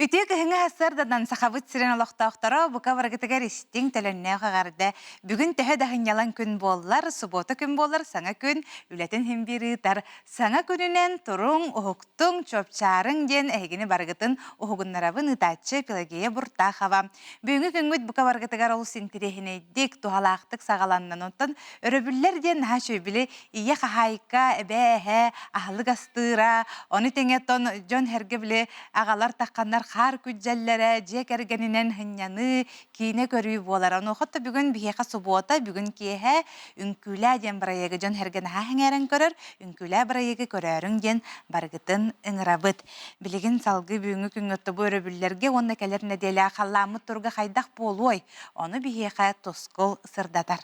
Үтүө кыһыҥҥы сарсыарданан Сахабыт сирин олохтоохторо бука барыгытыгар истиҥ төлөннөөх эҕэрдэ. Бүгүн төһө да сынньалаҥ күн буоллар, субуота күн буоллар, саҥа күн үлэтин иһин биир ыытар. Саҥа күнүнэн туруҥ, уһуктуҥ, чуопчаарыҥ диэн эһигини барыгытын уһугуннарабын ыытааччы Пелагея Буртахова. Бүгүҥҥү күҥҥүт бука барыгытыгар олус интириэһинэйдик, туһалаахтык саҕаланнын. Онтон өрөбүллэр диэн наһаа үчүгэй били ийэ хаһаайка, эбээ, эһээ аһылык астыыра, ону тэҥэ тон дьон сэргэ били аҕалар тахханнар хаар күддьэллэрэ, дьиэ кэргэнинэн сынньаныы, киинэ көрүү буолара. Онуоха да бүгүн биһиэхэ субуота, бүгүн киэһэ Үҥкүүлээ диэн бырайыагы дьон сэргэ наһаа сэҥээрэн көрөр, Үҥкүүлээ бырайыагы көрөөрүҥ диэн барыгытын ыҥырабыт. Билигин салгыы бүгүҥҥү күҥҥэ тобу өрөбүллэргэ уонна кэлэр нэдиэлэ халлааммыт туруга хайдах буолуой? Ону биһиэхэ Тускул сырдатар.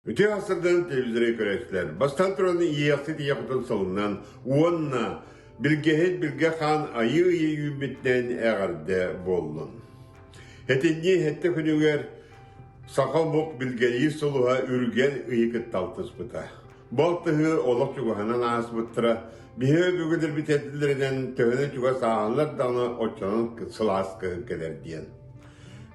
Үтүө сарсыарданан телевизоры көрөөччүлэр бастаан туран иэйэхсит ийэ хотун сылынан уонна билгэһит билгэ хаан айыы ыйы үүммүтүнэн эҕэрдэ буоллун. Этинньи сэттэ күнүгэр саха омук билгэлиир сулуһа Үргэл ыйы кытта алтыспыта. Бу алтыһыы олох чугаһынан ааспыттара. Биһиги өбүгэлэрбит этиллэринэн төһөнөн чугас ааһаллар даҕаны оччонон сылаас кыһын кэлэр диэн.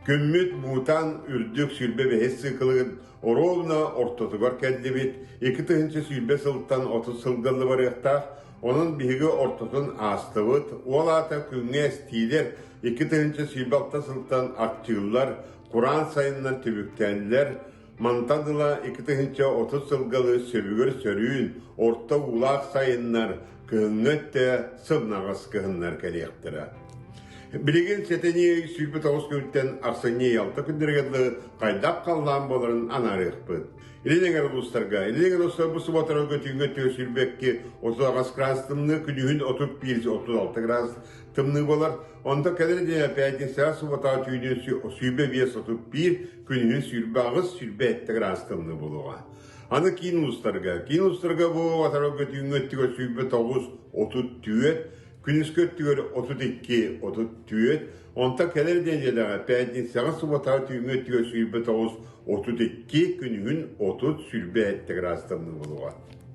Күммүт Бутан үрдүк 25 циклыгын оруобуна ортотугар кэллибит, 2020 сылтан 30 сылга барыахтаах, онон биһиги ортотун аастыбыт. Ол аата күҥҥэ эстиилэр 2026 сылтан аччыыллар, кураан сайыннар түбүктэннилэр, Мантан ыла 2030 сылгалы сөбүгэр сөрүүн, орто уулаах сайыннар, кыһыҥҥы өттө сымнаҕас кыһыннар кэлиэхтэрэ. Билигин сэтинньи 29 күнтэн ахсынньы алта күннэригэр дылы хайдах халлаан буоларын анаарыахпыт. Илин эҥэр улуустарга Илин эҥэр улуустар бу субуотарга түүҥҥэ 422 38 градус тымныы, күнүһүн 31-36 градус тымныы буолар. Онтон кэлэр нэдиэлэ пятницаҕа субуотаҕа түүнүн 25-31, күнүһүн 28, 27 градус тымныы буолуоҕа. Аны киин улуустарга. Киин улуустарга бу атарарга түүҥҥү өттүгэр 29, 34, күнүскү өттүгэр 32, 34, онтон кэлэр нэдиэлэҕэ пятницаҕа, субуотаҕа түүҥҥү өттүгэр 29, 32, күнүһүн 30, 27 градус тымныы буолуоҕа.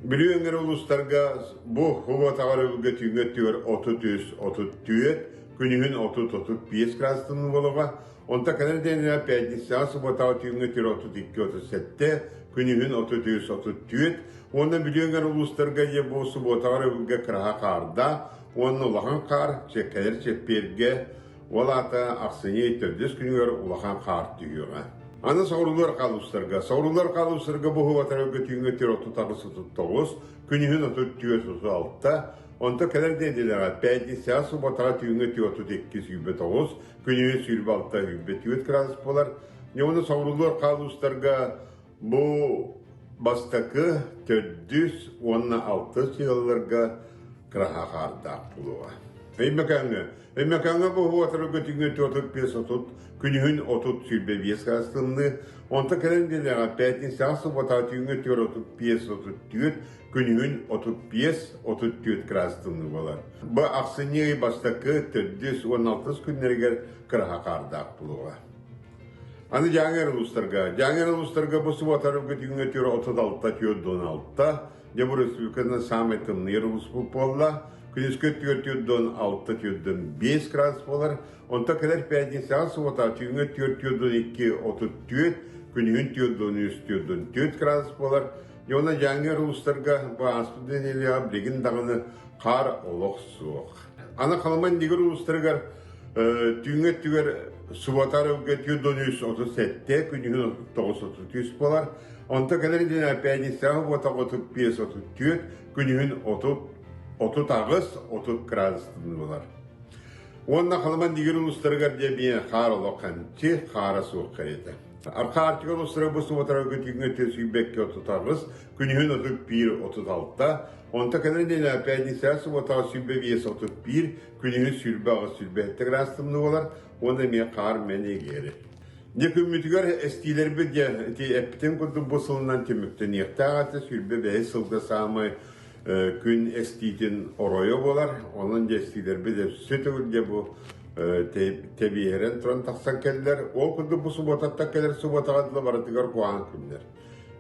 Бүлүү өҥөр улуустарга бу субуотаҕа өрөбүлгэ түүҥҥү өттүгэр 33, 34, күнүһүн 30, 35 градус тымныы буолуоҕа. Онто кэлэр диэнинэ пятницаҕа, субуотаҕа түүҥҥү тир 32-37, күнүһүн 33-34 уонна Бүлүү эҥэр улуустарга дьэ бу субуотаҕа өрөбүлгэ кыраһа хаардаах уонна улахан хаар кэлэр чэппиэргэ, ол аата ахсынньы төрдүс күнүгэр улахан хаар түһүөҕэ. Аны соҕуруулар хаалустарга. Соҕуруулар хаалустарга бу субуотарга түүҥҥү тир 38-39, күнүһүн 34-36, онто кэлэр нэдиэлэҕэ пятницаҕа, субуотаҕа түүҥҥү тир 32-29, күнүһүн 26 24 градус буолар. Уонна соҕуруулар хаалуустарга бу бастакы, төрдүс уонна алтыс ыалларга кыраһа хаардаах буолуоҕа. Өймөкөөҥҥө Өймөкөөҥҥө бу уотарга түүҥҥү 45 30, күнүһүн 30 25 градус тымныы, онтон кэлэн нэдиэлэҕэ пятницаҕа субуотаҕа түүҥҥү 35 34, күнүһүн 35-34 градус тымныы буолар. Бу ахсынньы ый бастакы, төрдүс уонна алтыс күннэригэр кыраһа хаардаах буолуоҕа. Аны Дьааҥы улуустарга. Дьааҥы улуустарга бу субуотарга түүҥҥэ 36-46, дьэ бу республиканан саамай тымныйар улууспут буолла. Күнүскү өттүгэр 46-45 градус буолар. Онтон кэлэр пятницаҕа субуота түүҥҥэ 4-2-34, күнүһүн 4-3-4 градус буолар. Дьэ Дьааҥы улуустарга бу ааспыт нэдиэлэҕэ билигин даҕаны хаар олох суох. Аны Халыма иннигэр улуустарыгар түүҥҥү өттүгэр субуотар өлгө 437, күнүһүн 39 буолар. Онто кэлэр нэдиэлэ пятницаҕа буотах 35 34, күнүһүн 30 38 30 градус буолар. Уонна Халыма иннигэр улуустарыгар диэ биэ хаар олох ханчы, хаара суох кэриэтэ. Арҕаа Арктика улуустара бу субуотарга түүҥҥү 422 38, күнүһүн 31 36, онто кэлэр нэдиэлэ пятницаҕа субуотаҕа 25 31, күнүһүн 28 27 градус тымныы буолар уонна эмиэ хаар мэнигиэри. Дьэ күммүтүгэр эстиилэрбит дьэ ити эппитим курдук бу сылынан түмүктэниэхтээх этэ 25 сылга саамай күн эстиитин оройо буолар. Онон дьэ эстиилэрбит өссө төгүл дьэ бу тэбиэһирэн туран тахсан кэллэр. Ол курдук бу субуотаттан кэлэр субуотаҕа дылы барытыгар куһаҕан күннэр.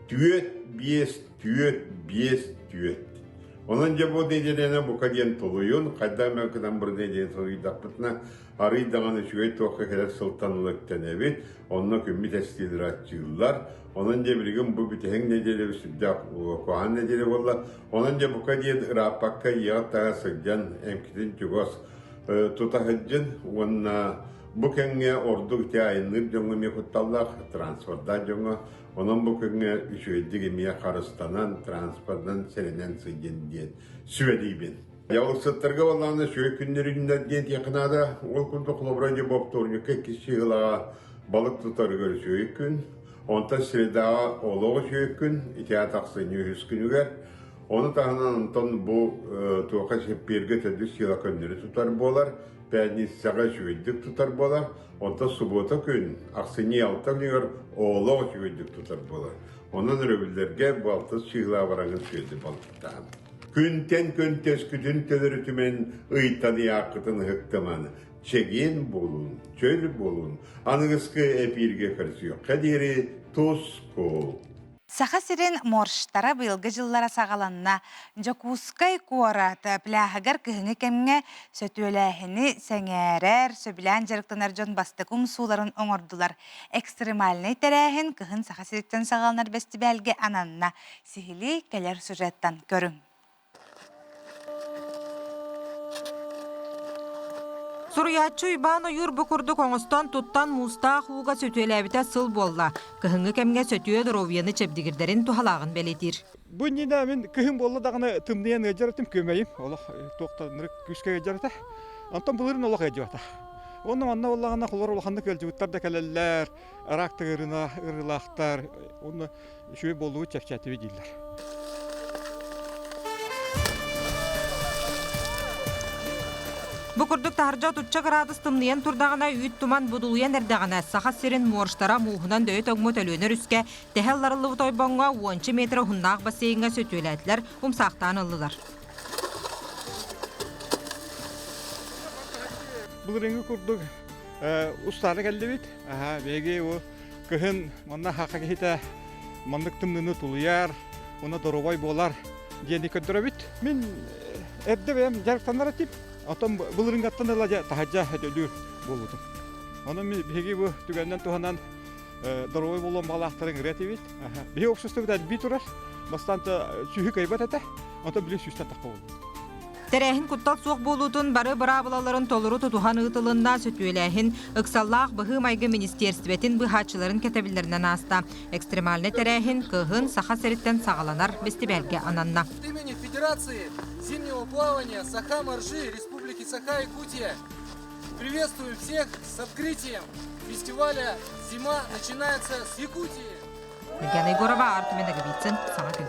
Түөт, биэс, түөт, биэс, түөт. Онон дьэ бу нэдиэлэни бука диэн тулуйун, хайдах эмэ гынан бу нэдиэлэни тулуйдахпытына, арыый даҕаны үчүгэй туохха кэлэр сылтан ыла үктэнэбит, онно күммүт эстиилэр аччыыллар. Онон дьэ билигин бу бүтэһик нэдиэлэбит сүрдээх куһаҕан нэдиэлэ буолла. Онон дьэ бука диэн ырааппакка ийэҕит таһа сылдьан эмкитин чугас тута сылдьын уонна бу кэмҥэ ордук ити айанныыр дьоҥҥо эмиэ кутталлаах, транспордаах дьоҥҥо. Онон бу күҥҥэ үчүгэйдик эмиэ харыстанан, транспорынан сэрэнэн сылдьын диэн сүбэлиибин. Дьабылыксыттарга буоллаҕына үчүгэй күннэр үүннэр диэн этиэххэ наада. Ол курдук холобура дьэ бопторунньукка иккис чыыһылаҕа балык тутарыгар үчүгэй күн. Онтон средаҕа олох үчүгэй күн, ити ахсынньы үһүс күнүгэр. Ону таһынан онтон бу туохха сиппиэргэ төрдүс сыала көннөрү тутар буолар, пятницаҕа үчүгэйдик тутар буолар, онтон субуота күн, ахсынньы алта күнүгэр олох үчүгэйдик тутар буолар. Онон өрөбүллэргэ бу алтыс чыыһылаа бараҥын үчүгэйдик балыктаан. Күнтэн күн төскүтүн төлөрүтүмэн, ыйтан ыйааххытын ыһыктыман, чэгиэн буолун, чөл буолун, аныгыскы эпииргэ көрсүөххэ диэри тус-кул. Саха сирин моржтара быйылгы дьыллара саҕаланна. Дьокуускай куорат пляһыгар кыһыҥҥы кэмҥэ сөтүөлээһини сэҥээрэр, сөбүлээн дьарыктанар дьон бастакы умсууларын оҥордулар. Экстремальнай тэрээһин кыһын Саха сириттэн саҕаланар бэстибээлгэ ананна. Сиһилии кэлэр сюжеттан көрүҥ. Суруйааччы Уйбаан Ойуур бу курдук оҥостон туттан муустаах ууга сөтүөлээбитэ сыл буолла. Кыһыҥҥы кэмҥэ сөтүө доруобуйаны чэбдигирдэрин туһалааҕын бэлиэтиир. Бу иннинэ мин кыһын буолла даҕаны тымныйан ыалдьар этим, күөмэйим олох туох да ынырык күүскэ ыалдьар этэ. Онтон былырыын олох ыалдьыбата. Уонна манна буоллаҕына холор улаханнык ыалдьыбыттар да кэлэллэр, араак тыгырына ырыылаахтар, уонна үчүгэй буоллубут чэпчээтибит дииллэр. Бу курдук таһырдьа отучча кыраадыс тымныйан турдаҕына, үүт туман будулуйан эрдэҕинэ, Саха сирин моржтара мууһунан дөйө тоҥмут Өлүөнэ өрүскэ тэһэ ылларыллыбыт ойбоҥҥо уонча метр уһуннаах бассейҥҥа сөтүөлээтилэр, умсаахтаан ыллылар. Былырыыҥҥы курдук устаары кэллибит. Биһиги кыһын манна хаха киһитэ маннык тымныыны тулуйар, уонна доруобай буолар диэни көрдөрөбүт. Мин эрдэ бэйэм дьарыктанар этим. Оттон былырыыҥҥаттан ыла дьэ таһырдьа өтөлүүр буолбутум. Онон биһиги бу түгэнинэн туһанан доруобай буолуон баҕалаахтарын ырыа этибит. Биһиги обществобыт элбии турар. Бастаан сүүһү кыайбат этэ. Онтон билигин сүүстэн тахха буолбут. Тэрээһин куттал суох буолуутун бары быраабылаларын толору тутуһан ыытылынна, сөтүөлээһин, ыксаллаах быһыы-майгы министиэрстибэтин быыһааччыларын кэтэбиллэринэн ааста. Экстремальнай тэрээһин кыһын Саха сириттэн саҕаланар бэстибээлгэ ананна. От имени Федерации зимнего плавания Саха-Моржи Республики Саха-Якутия приветствуем всех с открытием фестиваля «Зима начинается с Якутии». Татьяна Егорова, Артем Ноговицын, Саҥа күн.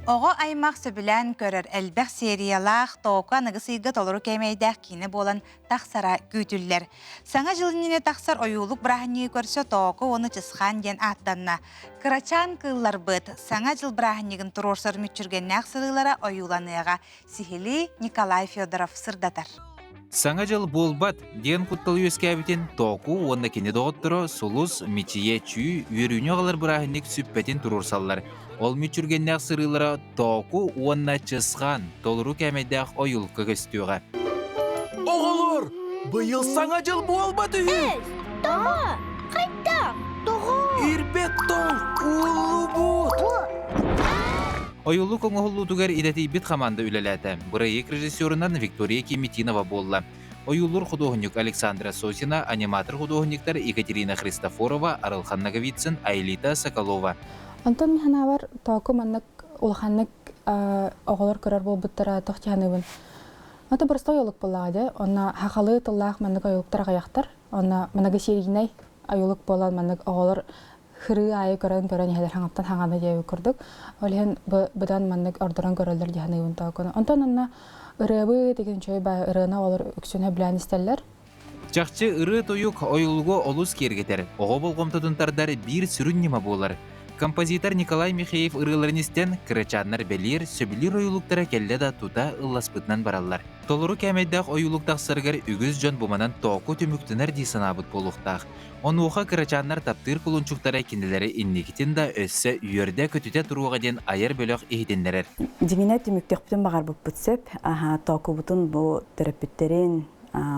Оҕо аймах сөбүлээн көрөр элбэх сериялаах тооку аныгы сыйга толору кээмэйдээх киинэ буолан тахсара күүтүллэр. Саҥа дьыл иннинэ тахсар ойуулук бырааһынньыгы көрсө Тооку уонна Чысхаан диэн ааттанна. Кырачаан кыылларбыт Саҥа дьыл бырааһынньыгын туруорсар мүччүргэннээх сырыылара ойууланыаҕа. Сиһилии Николай Федоров сырдатар. Саҥа дьыл буолбат диэн куттал үөскээбитин Тооку уонна кини доҕотторо Сулус, Мичийэ, Чүү үөрүүнү аҕалар бырааһынньык сүппэтин туруорсаллар. Ол мүччүргэннээх сырыылара Тооку уонна Чысхаан толору кээмэйдээх ойулка көстүөҕэ. Оҕолор, быйыл Саҥа дьыл буолбат үһү! Тоҕо? Хайдах? Тоҕо? Ирбэт тоҥ ууллубут! Ойуулук оҥоһуллуутугар идэтийбит хамаанда үлэлээтэ. Бырайыак режиссерунан Виктория Кимитинова буолла. Ойуулуур худуоһунньук Александра Сосина, аниматор худуоһунньуктар Екатерина Христофорова, Арылхан Ноговицын, Айлита Соколова. Онтон мин санаабар тооку маннык улаханнык оҕолор көрөр буолбуттара туох дьаһаныбын. Это простой ойулук буоллаҕа дии. Онно хахалы тыллаах маннык ойулуктар аҕыйахтар. Онно многосерийнай ойулук буолан маннык оҕолор хырыы аайы көрөн-көрөн иһэлэр хаҥаттан хаҥана диэбит курдук. Ол иһин быдан маннык ордорон көрөллөр дии саныыбын тоокуну. Онтон онно ырыабы деген үчүгэй баа ырыаны оҕолор үксүн сөбүлээн истэллэр. Чахчы ырыа-тойук ойулугу олус киэргэтэр, оҕо болҕомтотун тардар биир сүрүн ньыма буолар. Композитор Николай Михеев ырыаларын истэн, кырачааннар бэлиэр, сөбүлүүр ойулуктара кэллэ да тута ылласпытынан бараллар. Толору кээмэйдээх ойуулук тахсарыгар үгүс дьон бу манан тооку түмүктэнэр дии санаабыт буолуохтаах. Онуоха кырачааннар таптыыр кулунчуктара кинилэри инникитин да өссө үөрдэ-көтүтэ туруоҕа диэн айар бөлөх иһитиннэрэр. Дьиҥинэ түмүктүөхпүтүн баҕарбыппыт сөп. Тоокубутун бу төрөппүттэрин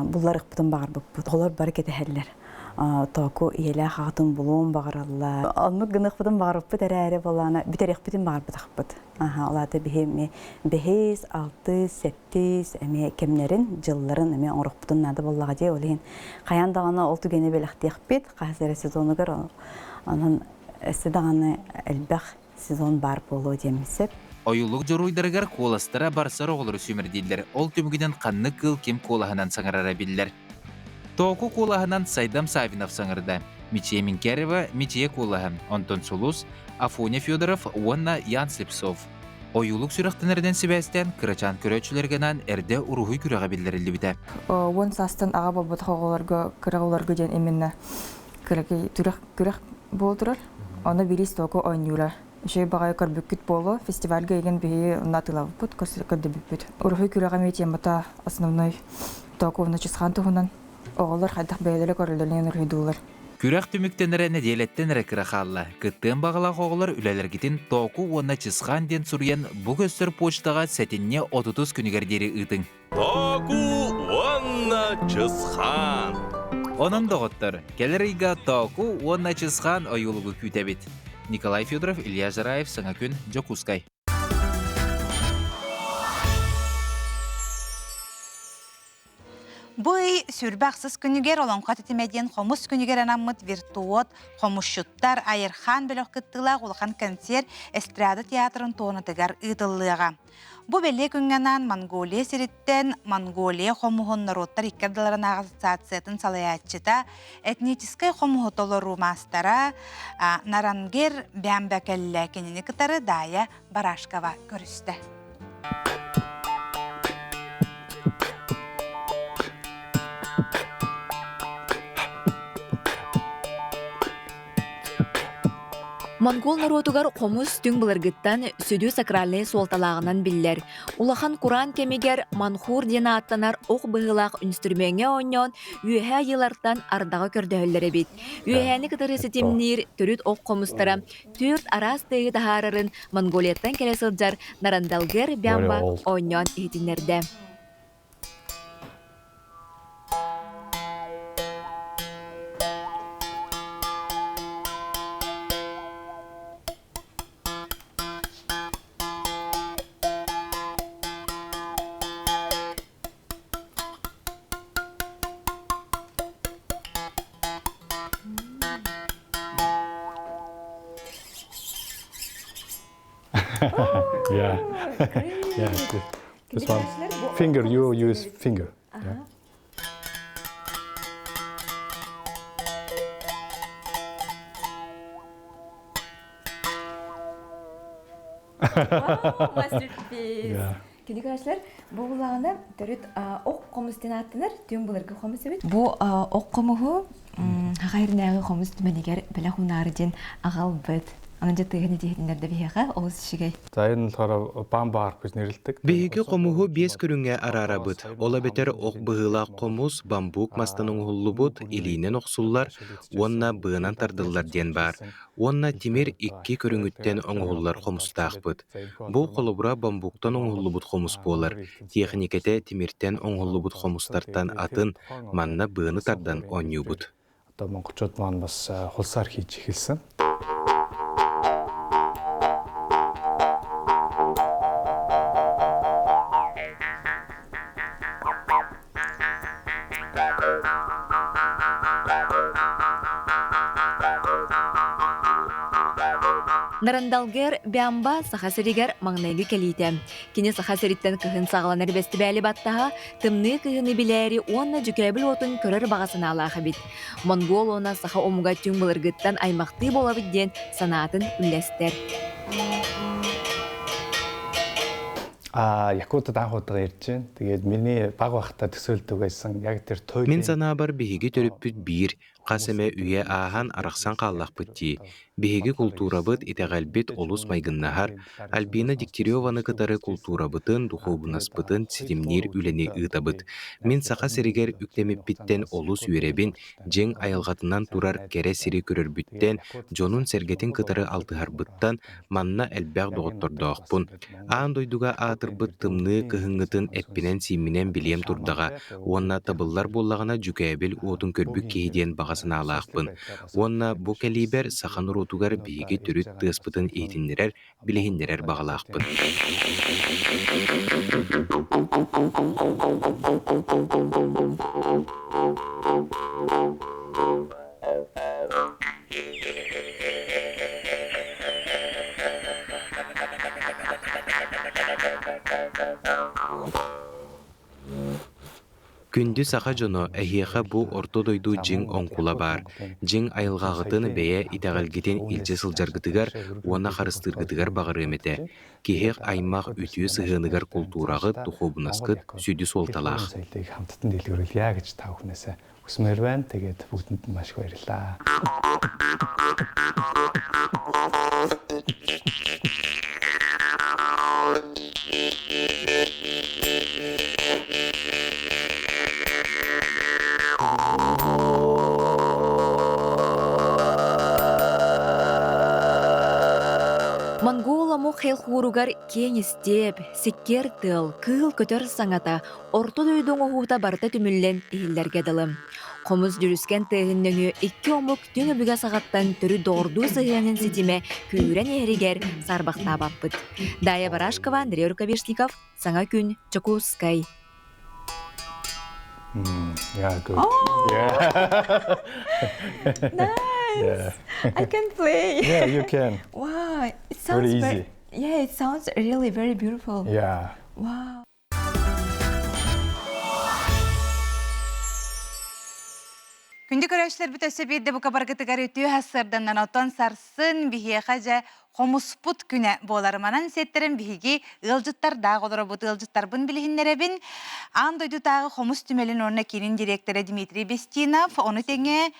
булларыахпытын баҕарбыппыт. Оҕолор бары кэтэһэллэр. Тооку ийэлээх аҕатын булуон баҕараллар. Оннук гыныахпытын баҕарбыппыт эрээри буоллаҕына бүтэриэхпитин баҕарбатахпыт. Ол аата биһи эмиэ бэһис, алтыс, сэттис эмиэ кэмнэрин, дьылларын эмиэ оҥоруохпутун наада буоллаҕа дии. Ол иһин хайаан даҕаны ол түгэни бэлэхтиэхпит хаһыс эрэ сезонугар онон өссө даҕаны элбэх сезон баар буолуо диэммит сөп. Ойуулук дьоруойдарыгар куоластара барсар оҕолору сүүмэрдииллэр. Ол түмүгүнэн ханнык кыыл ким куолаһынан саҥарара биллэр. Тооку куолаһынан Сайдам Саввинов саҥарда, Мичийэ Минкерева Мичийэ куолаһа, онтон Сулус, Афоня Федоров уонна Ян Слепцов. Ойуулук сүрэхтэнэринэн сибээстээн кырачаан көрөөччүлэргэ анаан эрдэ уруһуй күрэҕэ биллэриллибитэ. Уон саастан аҕа буолбатах оҕолорго кыра оҕолорго диэн именно кыракый түрэх күрэх буола турар. Ону бириис току оонньуура. Үчүгэй баҕайы көрбүккүт буолуо. Фестивальга игин биһиги онно атыылабыппыт, көрдөбүппүт. Уруһуй күрэҕэ эмиэ темата основной току уонна Чысхаан туһунан. Оҕолор хайдах бэйэлэрэ көрөллөрүнэн уруһуйдууллар. Күрэх түмүктэнэрэ нэдиэлэттэн эрэ кыра хаалла. Кыттыан баҕалаах оҕолор үлэлэргитин Тооку уонна Чысхаан диэн суруйан бу көстөр почтаҕа сэтинньи отутус күнүгэр диэри ыытыҥ. Тооку уонна Чысхаан. Онон доҕоттор, кэлэр ыйга Тооку уонна Чысхаан ойуулугу күүтэбит. Николай Федоров, Илья Жараев, Саҥа күн, Дьокуускай. Бу ый сүрбэ ахсыс күнүгэр Олоҥхо тэтимэ диэн хомус күнүгэр анаммыт виртуот, хомусчуттар, Айырхаан бөлөх кыттыылаах улахан концерт Эстрада театрын туонатыгар ыытыллыаҕа. Бу бэлиэ күҥҥэ анаан Монголия сириттэн Монголия хомуһун норуоттар икки ардыларынааҕы ассоциациятын салайааччыта, этническэй хомуһу толоруу маастара Нарангер Бямба кэллэ. Кинини кытары Даайа Барашкова көрүстэ. Монгол норуотугар хомус түҥ былыргыттан сүдү сакральнай суолталааҕынан биллэр. Улахан кураан кэмигэр манхур диэн ааттанар ох быһыылаах үнстрүмүөҥҥэ оонньоон үөһээ айыылартан ардаҕы көрдөһөллөр эбит. Үөһээни кытары ситимниир төрүт ох хомустара түөрт араас тыаһы таһаарарын Монголияттан кэлэ сылдьар Нарандалгер Бямба оонньоон иһитиннэрдэ. Yeah. Yeah. This one. Finger, you use finger. Yeah. Masterpiece. Кини көрәшләр бу буллагына төрүт ок хомус диэн ааттанар түҥ былыргы хомус эбит. Бу ок хомуһу хахайрынааҕы хомус түмэнигэр бэлэх унаары диэн аҕалбыт. Аны дьэ тыаһын итиһитиннэрдэ биһиэхэ олус үчүгэй. За энэ болохоор бамбу арп гэж нэрлэдэг. Биһиги хомуһу биэс көрүҥҥэ араарабыт. Ол эбэтэр ох быһыылаах хомус бамбук мастан оҥоһуллубут, илиинэн охсуллар уонна быанан тардыллар диэн баар. Уонна тимир икки көрүҥүттэн оҥоһуллар хомустаахпыт. Бу холобура бамбуктан оҥоһуллубут хомус буолар, тиэхиньикэтэ тимиртэн оҥоһуллубут хомустартан атын, манна быаны тардан оонньуубут. Одоо монголчууд маань бас хулсаар хийж эхэлсэн. Нарандалгер Бямба Саха сиригэр маҥнайгы кэлиитэ. Кини Саха сириттэн кыһын саҕаланар бэстибээли баттаһа, тымныы кыһыны билээри уонна дьүкээбил уотун көрөр баҕа санаалаах эбит. Монгол уонна саха омуга түҥ былыргыттан аймахтыы буолабыт диэн санаатын үллэстэр. Аа Якутад анх удаа ирж байна. Тэгээд миний баг байхдаа төсөөлдөг байсан. Яг тэр Мин туйлын санаабар биһиги төрүппүт биир, хас эмэ үйэ ааһан арахсан хааллахпыт дии. Биһиги култуурабыт, итэҕэлбит олус майгыннаһар. Альбина Дегтяреваны кытары култуурабытын, духуобунаспытын ситимниир үлэни ыытабыт. Мин Саха сиригэр үктэммиппиттэн олус үөрэбин, дьиҥ айылҕатынан турар кэрэ сири көрөрбүттэн, дьонун-сэргэтин кытары алтыһарбыттан манна элбэх доҕоттордоохпун. Аан дойдуга аатырбыт тымныы кыһыҥҥытын эппинэн-сиимминэн билиэм турдаҕа уонна табыллар буоллаҕына дьүкээбил уотун көрбүт киһи диэн баҕа санаалаахпын. Уонна бу кэлиибэр саха норуотугар биһиги төрүт тыаспытын иһитиннэрэр, билиһиннэрэр баҕалаахпын. Күндү саха дьоно, эһиэхэ бу орто дойду дьиҥ оҥкула баар. Дьиҥ айылҕаҕытын, бэйэ итэҕэлгитин илдьэ сылдьаргытыгар уонна харыстыыргытыгар баҕарыам этэ. Киһи аймах үтүө сыһыаныгар култуураҕыт, духуобунаскыт сүдү суолталаах. Хүсмээр байна. Тэгээд бүгдэнд нь маш их баярлалаа. Монгол омук хэл-хууругар киэҥ истиэп, сиккиэр тыал, кыыл көтөр саҥата, орто дойду оҥоһуута барыта түмүллэн иһиллэргэ дылы. Хомус дьүрүскэн тыаһын нөҥүө икки омук түҥ өбүгэ саҕаттан төрүт доҕордуу сыһыанын ситимэ күүһүрэн иһэригэр саарбахтаабаппыт. Дая Барашкова, Андрей Рукавишников, Саҥа күн, Дьокуускай. Yeah, good. Oh! Yeah. Nice. Yeah. I can play. Yeah, you can. Wow, it sounds Very very easy. Yeah, it sounds really very beautiful. Yeah. Wow. Күндү көрөөччүлэрбит өссө биирдэ бука баргытыгар үтүө сарсыарданнан отон сарсын биһиэхэ дьэ хомуспут күнэ буолар. Манан сиэттэрэн биһиги ыалдьыттардаах олоробут ыалдьыттарбын билиһиннэрэбин. Аан дойдутааҕы хомус түмэлин уонна киинин директора Дмитрий Бестинов, ону тэҥэ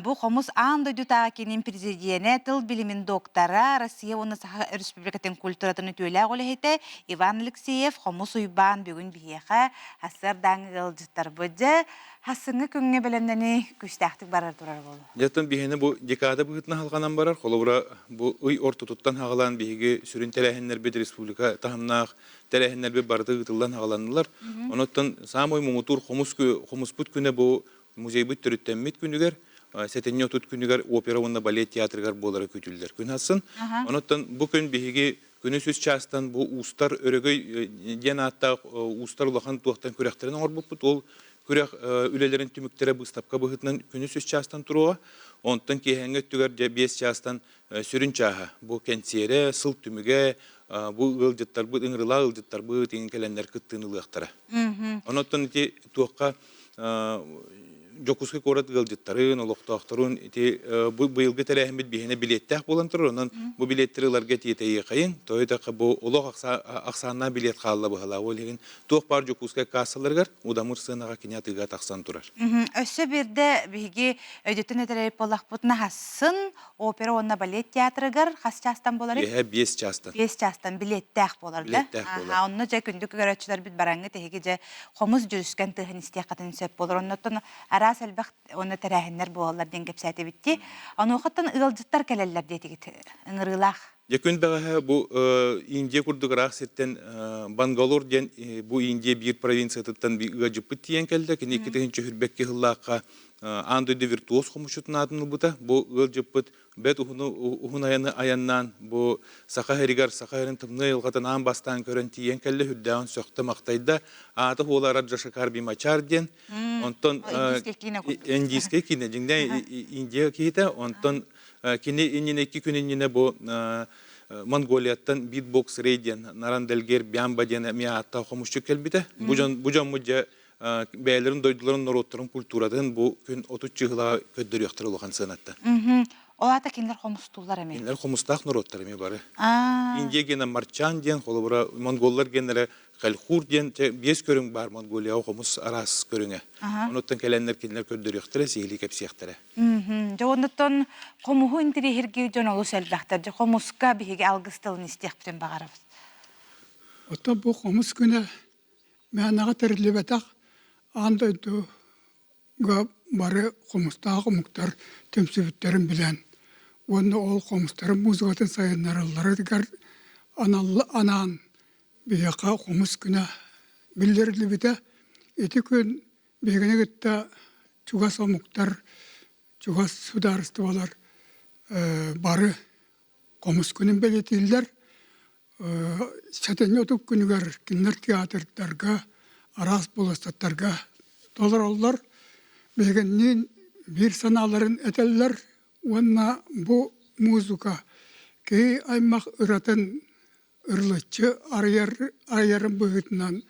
Бу хомус аан дойдутааҕы киинин президенэ, тыл билимин доктора, Россия уонна Саха Өрөспүүбүлүкэтин культуратын үтүөлээх үлэһитэ Иван Алексеев Хомус Уйбаан бүгүн биһиэхэ сарсыардааҥы ыалдьыттарбыт. Дьэ, хассыҥҥы күҥҥэ бэлэмнэни күүстээхтик барар турар буолуо. Дьэ, биһини бу декада быһыытынан халҕанан барар. Холобура, бу ый ортотуттан хаҕалаан биһиги сүрүн тэрээһиннэрбит республика таһымнаах тэрээһиннэрбит барыта ыытыллан хаҕаланнылар. Онуттан саамай муҥутуур хомус хомуспут күнэ бу Музейбыт төрүттэммит күнүгэр, сэтинньи 30 күнүгэр опера уонна балет театрыгар буолара күүтүллэр күн ахсын. Онуттан бу күн биһиги күнүс үс чаастан бу уустар өрөгөй диэн ааттаах уустар улахан туохтан күрэхтэрин оҥорбуппут. Ол күрэх үлэлэрин түмүктэрэ быыстапка быһыытынан күнүс үс чаастан туруоҕа. Онтон киэһээҥҥи өттүгэр дьэ биэс чаастан сүрүн чааһа бу кэнсиэрэ, сыл түмүгэ, бу ыалдьыттарбыт, ыҥырылаах ыалдьыттарбыт иҥин кэлэннэр кыттыыны ылыахтара. Онуттан ити туохха Дьокуускай куорат ыалдьыттарын, олохтоохторун ити бу быйылгы тэрээһиммит биһиэнэ билиэттээх буолан турар. Онон бу билиэттэри ыларга тиэтэйиэхэйин. Тоҕо бу олох ахсааннаах билиэт хаалла быһалаа. Ол иһин туох баар Дьокуускай каассаларыгар удамыр сыанаҕа кини атыыга тахсан турар. Өссө биирдэ биһиги өйдөтөн этэрэй буоллахпытына хассын опера уонна балет театрыгар хас чаастан буоларый? Киэһэ 5 чаастан. 5 чаастан билиэттээх буолар да? Билиэттээх буолар. Онно дьэ күндү көрөөччүлэрбит бараҥҥыт эһиги дьэ хомус дьүрүскэн тыаһын истиэххитин сөп буолар. Оннуттан араас элбэх уонна тэрээһиннэр буолаллар диэн кэпсээтибит дии. Онуохаттан ыалдьыттар кэлэллэр диэтигит ыҥырыылаах. Дьэ күн бэҕэһээ бу Индия курдук ыраах сиртэн Бангалор диэн бу Индия биир провинциятыттан ыалдьыппыт тиийэн кэллэ. Кини 2021 сыллаахха аан дойду виртуоз хомусчутун аатын ылбыта. Бу ыалдьыппыт бэт уһуну уһун айаны айаннаан бу саха сиригэр саха сирин тымныы айылҕатын аан бастаан көрөн тиийэн кэллэ үрдээҕин сөхтө-махтайда аата хуола Раджашакар Бимачар диэн онтон индийскэй киинэ дьиҥнээх Индия киһитэ онтон кини иннинэ икки күн иннинэ бу Монголияттан битбокс Рей диэн Нарандельгер Бямба диэн эмиэ ааттаах хомусчут кэлбитэ бу дьон бу дьоммут дьэ бэйэлэрин дойдуларын норуоттарын культуратын бу күн 30 чыһылаҕа көрдөрүөхтэрэ улахан сыанатта. Ол аата кинилэр хомустууллар эмиэ. Кинилэр хомустаах норуоттар эмиэ бары. Индия гена марчан диэн, холобура, монголлар геннэрэ хальхур диэн биэс көрүҥ баар Монголияҕа хомус араас көрүҥэ. Онуттан кэлэннэр кинилэр көрдөрүөхтэрэ, сиһилии кэпсиэхтэрэ. Дьэ оннуттан хомуһу интириэһиргиир дьон олус элбэхтэр. Дьэ хомуска биһиги алгыс тылын истиэхпитин баҕарабыт. Оттон бу хомус күнэ мээнэҕэ тэриллибэтэх аан дойду бары хомустаах омуктар түмсүбүттэрин билэн уонна ол хомустарын музыкатын сайыннаралларыгар анаан биһиэхэ хомус күнэ биллэриллибитэ. Ити күн биһигини кытта чугас омуктар, чугас судаарыстыбалар бары хомус күнүн бэлиэтииллэр. Сэтинньи отут күнүгэр кинилэр театрдарга, араас болуоссаттарга толороллор. Биһигинниин биир санааларын этэллэр уонна бу музыка киһи аймах ыратын ырылыччы арыйар, арыйарын быһыытынан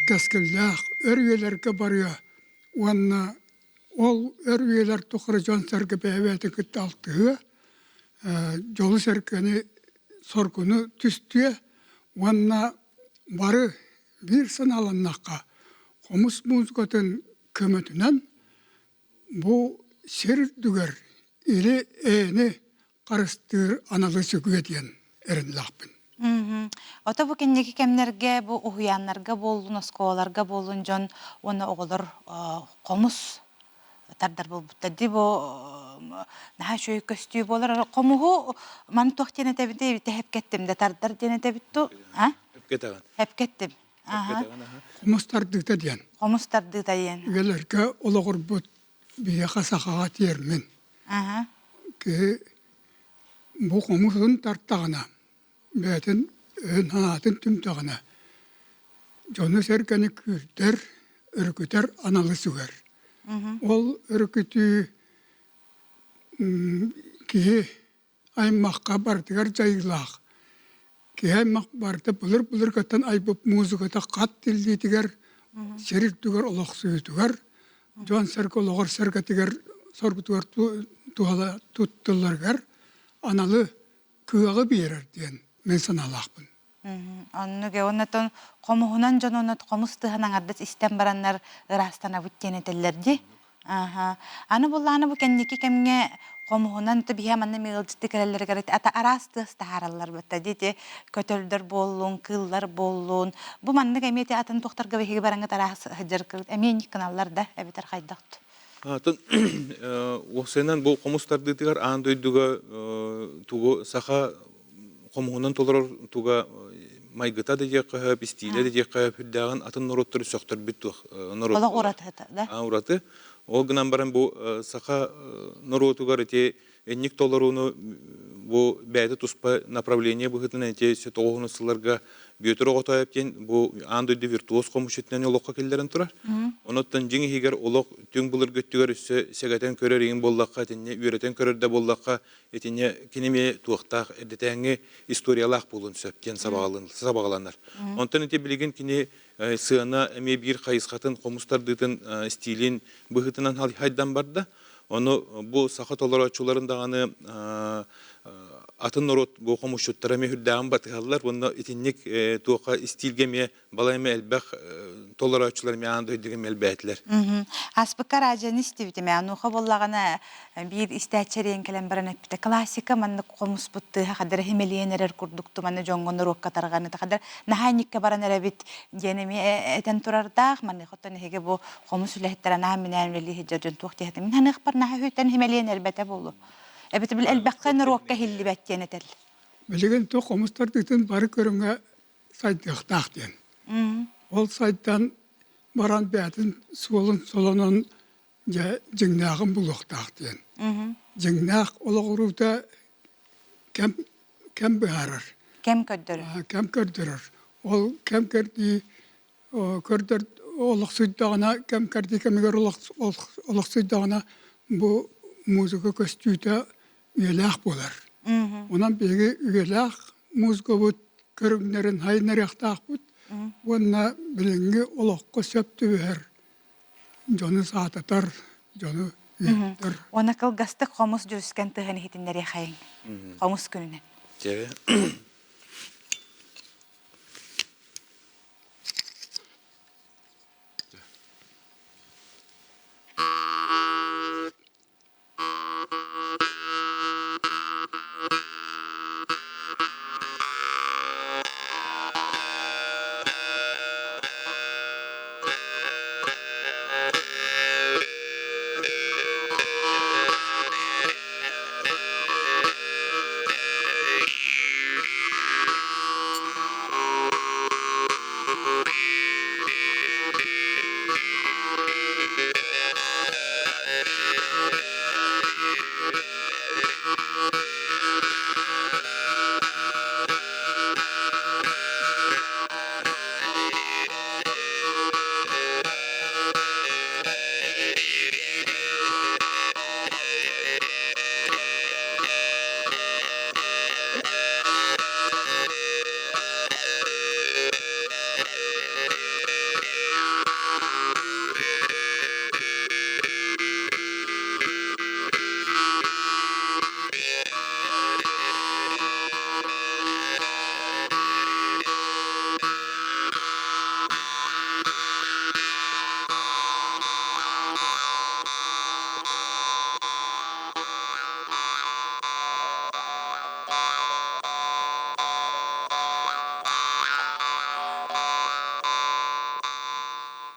кэскиллээх өр үйэлэргэ барыа уонна ол өр үйэлэр тухары дьон-сэргэ бэйэ-бэйэтин кытта алтыһыа, дьолу-сэргэни соргуну түстүө уонна бары биир санааланнахха хомус музыкатын көмөтүнэн бу сир үрдүгэр или-эйэни харыстыыр аналы сүгүө диэн эрэннэхпин. Ото бу кэнники кэмнэргэ бу уһуйааннарга буоллун, оскуолаларга буоллун дьон уонна оҕолор хомус тардар буолбуттар дии бу наһаа үчүгэй көстүү буолар. Хомуһу маны туох диэн этэбит тэһэпкэттим да тардар диэн этэбит ту? А? Эпкэтэҕин. Эпкэттим. Хомус тардыыта диэн. Хомус тардыыта диэн. Үйэлэргэ олоҕурбут биһиэхэ сахаҕа тиэрмин. Киһи бу хомуһун тартаҕына, бэйэтин өйүн-санаатын түмтэҕинэ, дьону-сэргэни күүрдэр, өрүкүтэр аналы сүгэр. Ол өрүкүтүү киһи аймахха барытыгар дьайыылаах. Киһи аймах барыта былыр-былыргыттан айбыт музыката хат тиллиитигэр, сир үрдүгэр олохсуйуутугар, дьон-сэргэ олоҕор сэргэтигэр соргутугар туһала туттулларыгар аналы кыаҕы биэрэр диэн мин санаалаахпын. Оннук оннотон хомуһунан дьон онно хомус тыаһын аҥардас истэн бараннар ыраастанабыт диэн этэллэр дии. Аха. Аны буллааны бу кэнники кэмҥэ хомуһунан то биһиэ манна ыалдьытты кэлэллэригэр ата араас тыас таһаараллар бытта дии көтөлдөр буоллун, кыыллар буоллун. Бу маннык эмиэ атын туохтарга биһиги бараҥыт араас сылдьар эмиэ инник гыналлар да эбэтэр хайдах Атын уопсайынан бу хомус тардыытыгар аан дойдуга тугу саха хомуһунан толорор туга майгыта да диэххэ сөп, истиилэ да диэххэ сөп, үрдээҕин атын норуоттары сөхтөрбүт туох норуот Олох уратыта да? Ураты. Ол гынан баран бу саха норуотугар ити инник толорууну бу бэйэтэ туспа направление быһыытынан ити тоҕуһунус сылларга Бүөтүр Оҕотоев диэн бу аан дойду виртуоз хомусчутунан олоххо киллэрэн турар. Онуттан дьиҥ иһигэр олох түҥ былыргы өттүгэр өссө сэгэтэн көрөр иҥин буоллахха, итиннэ үөрэтэн көрөр да буоллахха, итиннэ кини эмиэ туохтаах эрдэтээҥҥи историялаах буолуон сөп диэн сабаҕаланар. Онтон ити билигин кини сыана эмиэ биир хайысхатын хомус тардыытын стилин быһыытынан хайдан барда. Ону бу саха толорооччуларын даҕаны атын норуот бу хомусчуттара эмиэ үрдээҕин батыһаллар уонна итинник туохха истиилгэ эмиэ балай эмэ элбэх толорооччулар эмиэ аан дойдуга эмиэ элбээтилэр. Аспыкка радионы истибитим. Онуоха буоллаҕына биир истээччи эриэн кэлэн баран эппитэ классика маннык хомуспут тыаһа хадара химэлийэн эрэр курдук туманы дьоҥҥо норуокка тарҕаныта хадара наһаа инникке баран эрэбит диэн эмиэ этэн турардаах маныаха оттон эһиги бу хомус үлэһиттэрэ анаан-минээн үлэлии сылдьар дьон туох диэхтэ мин ханыахпар наһаа үһүтэн химэлийэн эрбэтэ буолуо эбэтэ бил элбэххэ норуокка иһиллибэт диэн этэл Билигин туох хомус тардыытын бары көрүҥэ сайдыахтаах диэн. Ол сайдан баран бэйэтин суолун солонон дьэ дьиҥнээҕин булуохтаах диэн. Дьиҥнээх олоҕуруута кэм кэм быһаарар. Кэм көрдөрөр. Кэм көрдөрөр. Ол кэм кэрдии көрдөр олохсуйдаҕына кэм кэрдии кэмигэр олохсуйдаҕына бу музыка көстүүтэ үйэлээх буолар. Онон биһиги үйэлээх музыкабыт көрүҥнэрин хайыннарыахтаахпыт уонна билиҥҥи олоххо сөп түбэһэр дьону саататар, дьону Уонна кылгастык хомус дьүрүскэн тыһын иһитиннэриэхэйиҥ. Хомус күнүнэн. Дьэ.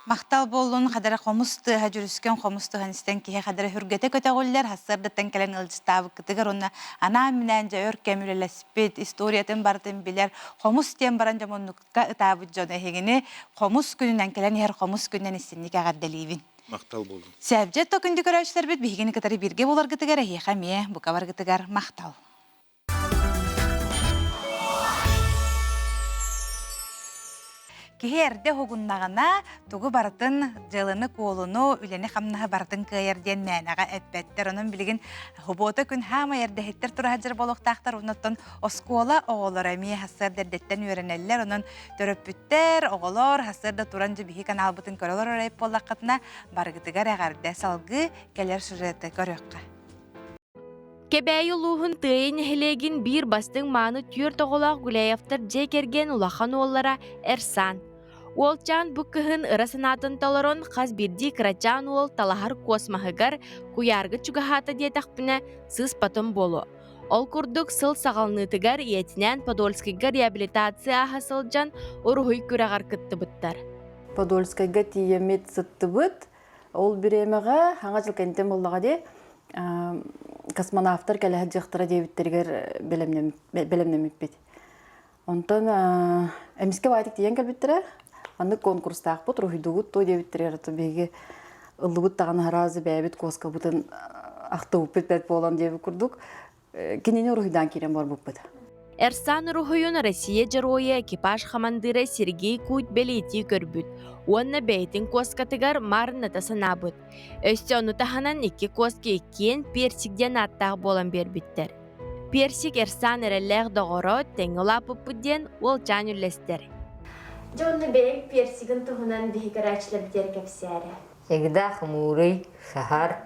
Махтал буоллун хадара хомус тыаһа дьүрүскэн хомус тыаһын истэн киһи хадара хүргэтэ көтөҕүллэр сарсыардаттан кэлэн ыалдьыттаабыккытыгар уонна анаан-минээн дьэ өр кэм үлэлэспит историятын барытын билэр хомус диэн баран дьомуннукка ытаабыт дьон эһигини хомус күнүнэн кэлэн иһэр хомус күнүнэн истинник эҕэрдэлиибин. Махтал буоллун. Сээбдьэ то күндү көрөөччүлэрбит биһигини кытары бииргэ буоларгытыгар эһиэхэ эмиэ бука баргытыгар махтал. Киһи эрдэ уһугуннаҕына, тугу барытын дьыаланы-куолуну, үлэни-хамнаһы барытын кыайар диэн мээнэҕэ эппэттэр. Онон билигин субуота күн хаамай эрдэһиттэр тура сылдьар буолуохтаахтар. Оннуттан оскуола оҕолоро эмиэ сарсыарда эрдэттэн үөрэнэллэр. Онон төрөппүттэр, оҕолор сарсыарда туран дьэ биһи каналбытын көрө олорор эбит буоллаххытына, барыгытыгар эҕэрдэ. Салгыы кэлэр сюжеты көрүөххэ. Кэбээйи улууһун Тыайа нэһилиэгин биир бастыҥ мааны түөрт оҕолоох Гуляевтар дьиэ кэргэн улахан уоллара Эрсан. Уолчаан бу кыһын ыра санаатын толорон хас биирдии кырачаан уол талаһар космоһыгар куйаарга чугаһаата диэтэхпинэ сыыспатым буолуо. Ол курдук сыл саҕаланыытыгар ийэтинээн Подольскайга реабилитация ааһа сылдьан уруһуй күрэҕэр кыттыбыттар. Подольскайга тиийэммит сыттыбыт. Ол бириэмэҕэ хаҥа дьыл кэнниттэн буоллаҕа дии, космонавтар кэлэ сылдьыахтара диэбиттэригэр бэлэмнэммиппит. Онтон эмискэ баайтык тиийэн кэлбиттэрэ, маннык конкурстаахпыт, уруһуйдугут дуо диэбиттэригэр биһиги ыллыбыт даҕаны араас бэйэбит куоскабытын ахтыбыппыт бэрт буолан диэбит курдук кинини уруһуйдаан киирэн барбыппыт. Эрсан уруһуйун Россия Дьоруойа экипаж хамандыыра Сергей Куть бэлиэтии көрбүт уонна бэйэтин куоскатыгар маарынната санаабыт. Өссө ону таһынан икки куоска иккиэн Персик диэн ааттаах буолан биэрбиттэр. Персик Эрсан эрэллээх доҕоро тэҥҥэ улааппыппыт диэн уолчаан үллэстэр. Дьэ онно бэйэҥ персигин туһунан биһи көрөөччүлэрбитигэр кэпсээрэ. Всегда хмурый, сахар,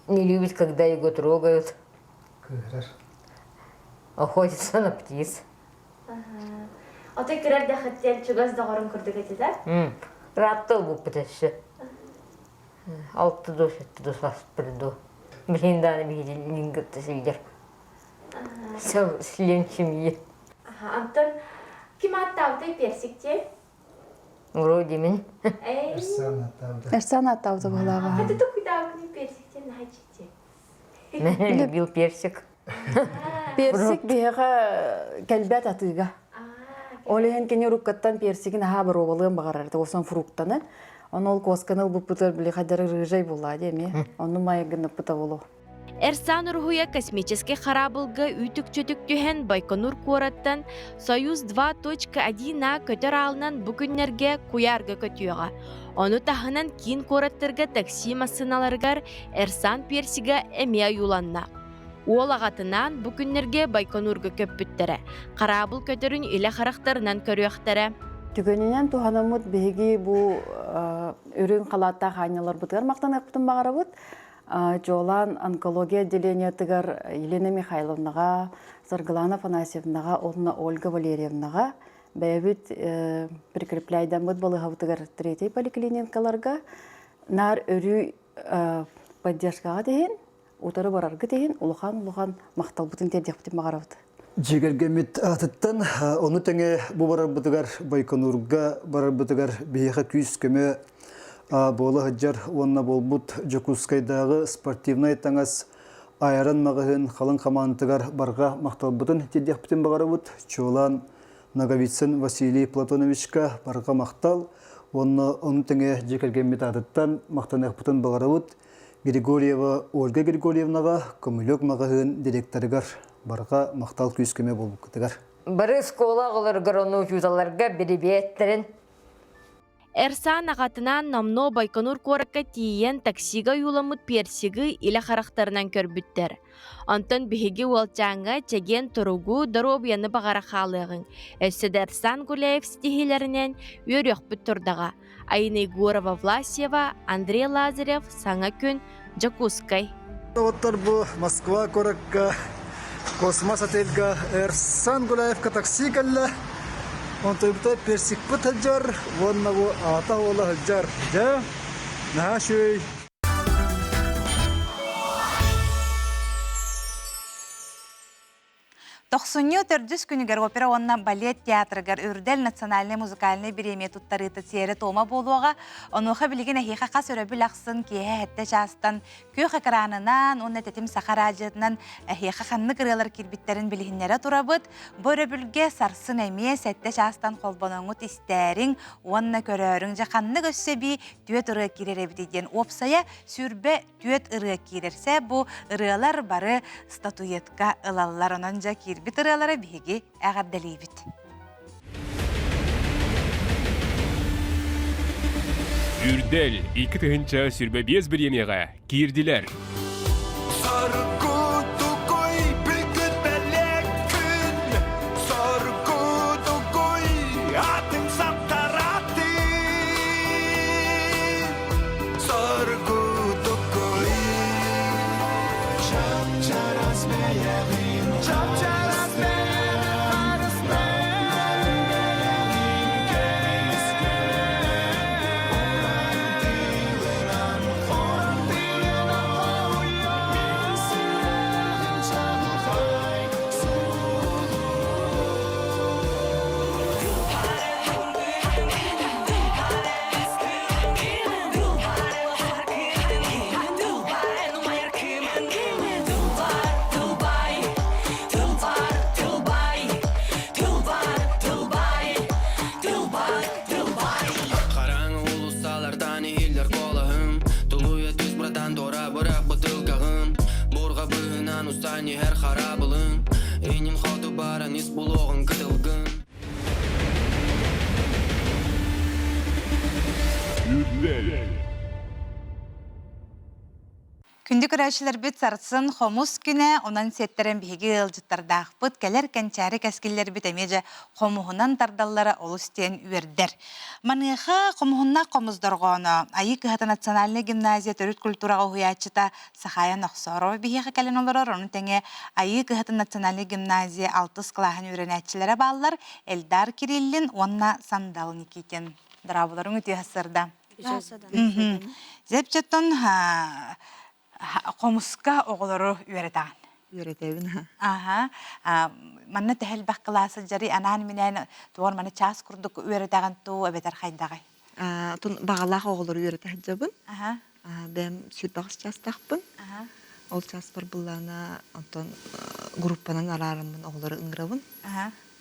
Не любит, когда его трогают. Кыырар. Охотится на птиц. Отой кырар дахыттен чугас доҕорун курдук этэ да? Ратта ылбыппыт өссө. Алты дос, жетти дос аспырду. Билин дааны биһиги кытта сылдьар. Сыл член семьи. Антон ким аттаабытай персик диэн? Вроде мин. Эрсан аттаабыта. Эрсан аттаабыта быһылааҕа. Это тукуйдаабыкны персиктен наһаччы. Мен любил персик. Персик биһиэхэ кэлбэт атыыга. Ол иһин кини уруккаттан персигин аһаа боруобалыан баҕарар. Осон фруктаны. Ону ол куосканы ылбыппытыгар били хайдары рыжай буллаа дии эмиэ. Онну майгынныппыта болу. Эрсан уруһуйа космическай хараабылга үүтүк-чөтүк түһэн Байконур куораттан Союз 2.1 А көтөр аалынан бу күннэргэ куйаарга көтүөҕэ. Ону таһынан киин куораттарга такси массыыналарыгар Эрсан персига эмиэ ойууланна. Уол аҕатынаан бу күннэргэ Байконурга көппүттэрэ. Хараабыл көтөрүн илэ харахтарынан көрүөхтэрэ. Түгэнинэн туһанаммыт биһиги бу үрүҥ халааттаах аанньаларбытыгар махтаныахпытын баҕарабыт. Чуолаан онкология отделениетыгар Елена Михайловнаҕа, Саргылана Афанасьевнаҕа уонна Ольга Валерьевнаҕа бэйэбит прикрепляйдаммыт балыыһабытыгар третий поликлиникаларга наар өрүү поддержкаҕа иһин, утары бараргыт иһин улахан-улахан махталбытын тиэрдиэхпитин баҕарабыт. Дьиэ атыттан ону тэҥэ бу барарбытыгар Байконурга барарбытыгар биһиэхэ күүс-көмө буола сылдьар уонна буолбут Дьокуускайдааҕы спортивнай таҥас Айрон маҕаһыын халыҥ хамаандатыгар барҕа махталбытын тиэрдиэхпитин баҕарабыт. Чуолаан Ноговицын Василий Платоновичка барҕа махтал уонна ону тэҥэ дьиэ кэргэммит аатыттан махтаныахпытын баҕарабыт. Григорьева Ольга Григорьевнаҕа Көмүлүөк маҕаһыын директорыгар барҕа махтал күүс-көмө буолбуккутугар. Бары оскуола оҕолоругар ону учууталларга бирибиэттэрин Эрсан аҕатынаан номнуо Байконур куоракка тиийэн таксига ойууламмыт персигы илэ харахтарынан көрбүттэр. Онтон биһиги уолчааҥҥа чэгиэн туругу, доруобуйаны баҕара хаалыаҕыҥ. Өссө да Эрсан Гуляев ситиһиилэринэн үөрүөхпүт турдаҕа. Айна Егорова-Власьева, Андрей Лазарев, Саҥа күн, Дьокуускай. Оттор бу Москва куоракка Космос отельга Эрсан Гуляевка такси кэллэ. Онтуйбута персикпыт сылдьар уонна бу аата уола сылдьар. Дьэ, наһаа үчүгэй. Тохсунньу төрдүс күнүгэр опера уонна балет театрыгар Үрдэл национальнай музыкальнай бириэмийэ туттарыыта сиэрэ-туома буолуоҕа. Онуоха билигин эһиэхэ хас өрөбүл ахсын киэһэ сэттэ чаастан күөх экранынан уонна тэтим саха араадьыйатынан эһиэхэ ханнык ырыалар киирбиттэрин билиһиннэрэ турабыт. Бу өрөбүлгэ сарсын эмиэ сэттэ чаастан холбоноҥҥут истээриҥ уонна көрөөрүҥ. Дьэ ханнык өссө эбии түөрт ырыа киирэр эбитий диэн уопсайа 24 ырыа киирэрсэ бу ырыалар бары статуэтка ылаллар. Онон дьэ киирбит ырыалары биһиги эҕэрдэлиибит. Үрдэл 2025 бириэмийэҕэ киирдилэр. Соргутугуй бүгүн бэлэк күн Соргутугуй атын саптаратын Соргутугуй Чап-чарас бэйэҕин Чап-чарас бэйэҕин харыстаан Бэйэҕин көмүскээн Уран тыынынан Уран тыынынан хоһуйан Мин сүрэҕим чаҕылхай Хараҥа уулуссалартан иһиллэр куолаһым Тулуйа түс братан туора бырах бытыылкаҕын Буурҕа быыһынан устан иһэр хараабылыҥ Иннин хоту баран ис булуоҕуҥ кытылгын Күндү көрөөччүлэрбит сарсын хомус күнэ, онон сиэттэрэн биһиги ыалдьыттардаахпыт, кэлэр кэнчээри кэскиллэрбит эмиэ дьэ хомуһунан тардаллара олус диэн үөрдэр. Маныаха хомуһуннаах хомус дорҕооно Айыы кыһата национальнай гимназия төрүт культураҕа уһуйааччыта Сахая Нохсорова биһиэхэ кэлэн олорор, ону тэҥэ Айыы кыһатын национальнай гимназия алтыс кылааһын үөрэнээччилэрэ бааллар Эльдар Кириллин уонна Сандал Никитин. Дорооболоруҥ үтүө сарсыарда. Зепчеттон хомуска оҕолору үөрэтэҕин. Үөрэтэбин Аха. Манна тэһэлбэх кылаас сылдьары анаан-минээн туор маны чаас курдук үөрэтэҕин туу эбэтэр хайдаҕай? Отон баҕалаах оҕолору үөрэтэ сылдьабын. Бэйэм 28 чаастаахпын. Ол чааспар былаана онтон группанан араараммын оҕолору ыҥырабын.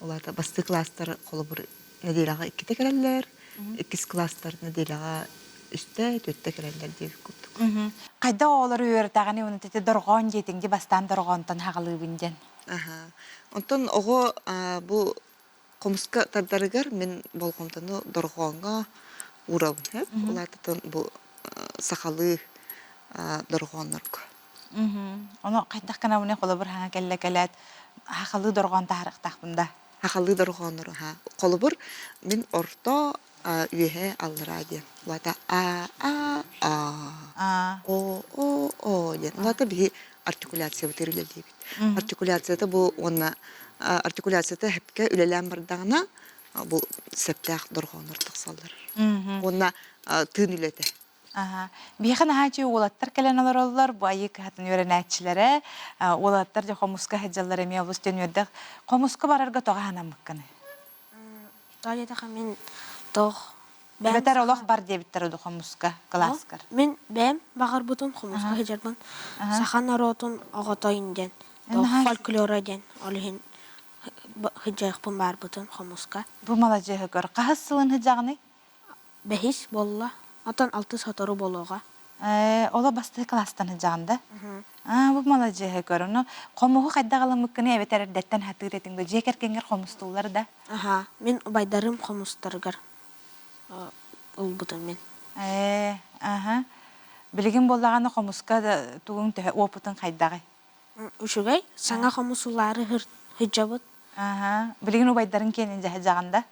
Ол аата бастакы кылаастар холобур нэдиэлэҕэ иккитэ кэлэллэр, иккис кылаастар нэдиэлэҕэ үстэ, түөртэ кэлэллэр диэбит курдук. Хайдах оҕолору үөрэтэҕиний уонна ити дорҕоон диэтиҥ дии бастаан дорҕоонтон хаҕалыыбын диэн. Онтон оҕо бу Хомуска тардарыгар мин болҕомтону дорҕооҥҥо уурабын сөп. Ол аата бу сахалыы дорҕооннорго. Ону хайдах гынабыный холобур хаҥа кэллэ кэлээт сахалыы дорҕоон таһаарыахтаахпын да? Сахалыы дорҕооннору холобур мин орто Үөһэ аллараа диэн. Улаата а а а о о о диэн. Улаата биһи артикуляциябытыгар үлэлиибит. Артикуляцията бу уонна артикуляцията хэпкэ үлэлээн бардаҕына бу сөптөөх дорҕооннор тахсаллар. Уонна тыын үлэтэ. Биһиэхэ наһаа үчүгэй уолаттар кэлэн олороллор. Бу айыы кыһатын үөрэнээччилэрэ. Уолаттар дьэ хомуска сылдьаллар эмиэ олус диэн үөрдэх. Хомуска барарга тоҕо санаммыккыный? Тоҕо диэтэххэ мин туох Эбэтэр олох бар диэбиттэр уду хомуска кылааскар. Мин бэйэм баҕарбытым хомуска сылдьарбын саха норуотун оҕотойун диэн туох фольклора диэн ол иһин сылдьыахпын баарбытын хомуска. Бу маладьыаһы көр. Хаһыс сылын сылдьаҕыный? Бэһис буолла. Оттон алтыс сотору буолуоҕа. Ээ, оло бастакы кылаастан сылдьаҕын да? Аа, бу маладьыаһы көр. Ону хомуһу хайдах ылыммыккыный эбэтэр эрдэттэн сатыыр этиҥ да? Дьиэ кэргэҥҥэр хомустууллар да? Аһаа, мин убайдарым хомустарыгар ылбытым мин. Ээ, аһа. Билигин буоллаҕына хомуска да тугуҥ төһө опытыҥ хайдаҕый? Үчүгэй. Саҥа хомусулаары сылдьабыт. Аһа. Билигин убайдарыҥ киэнин дьаһайдьаҕын да?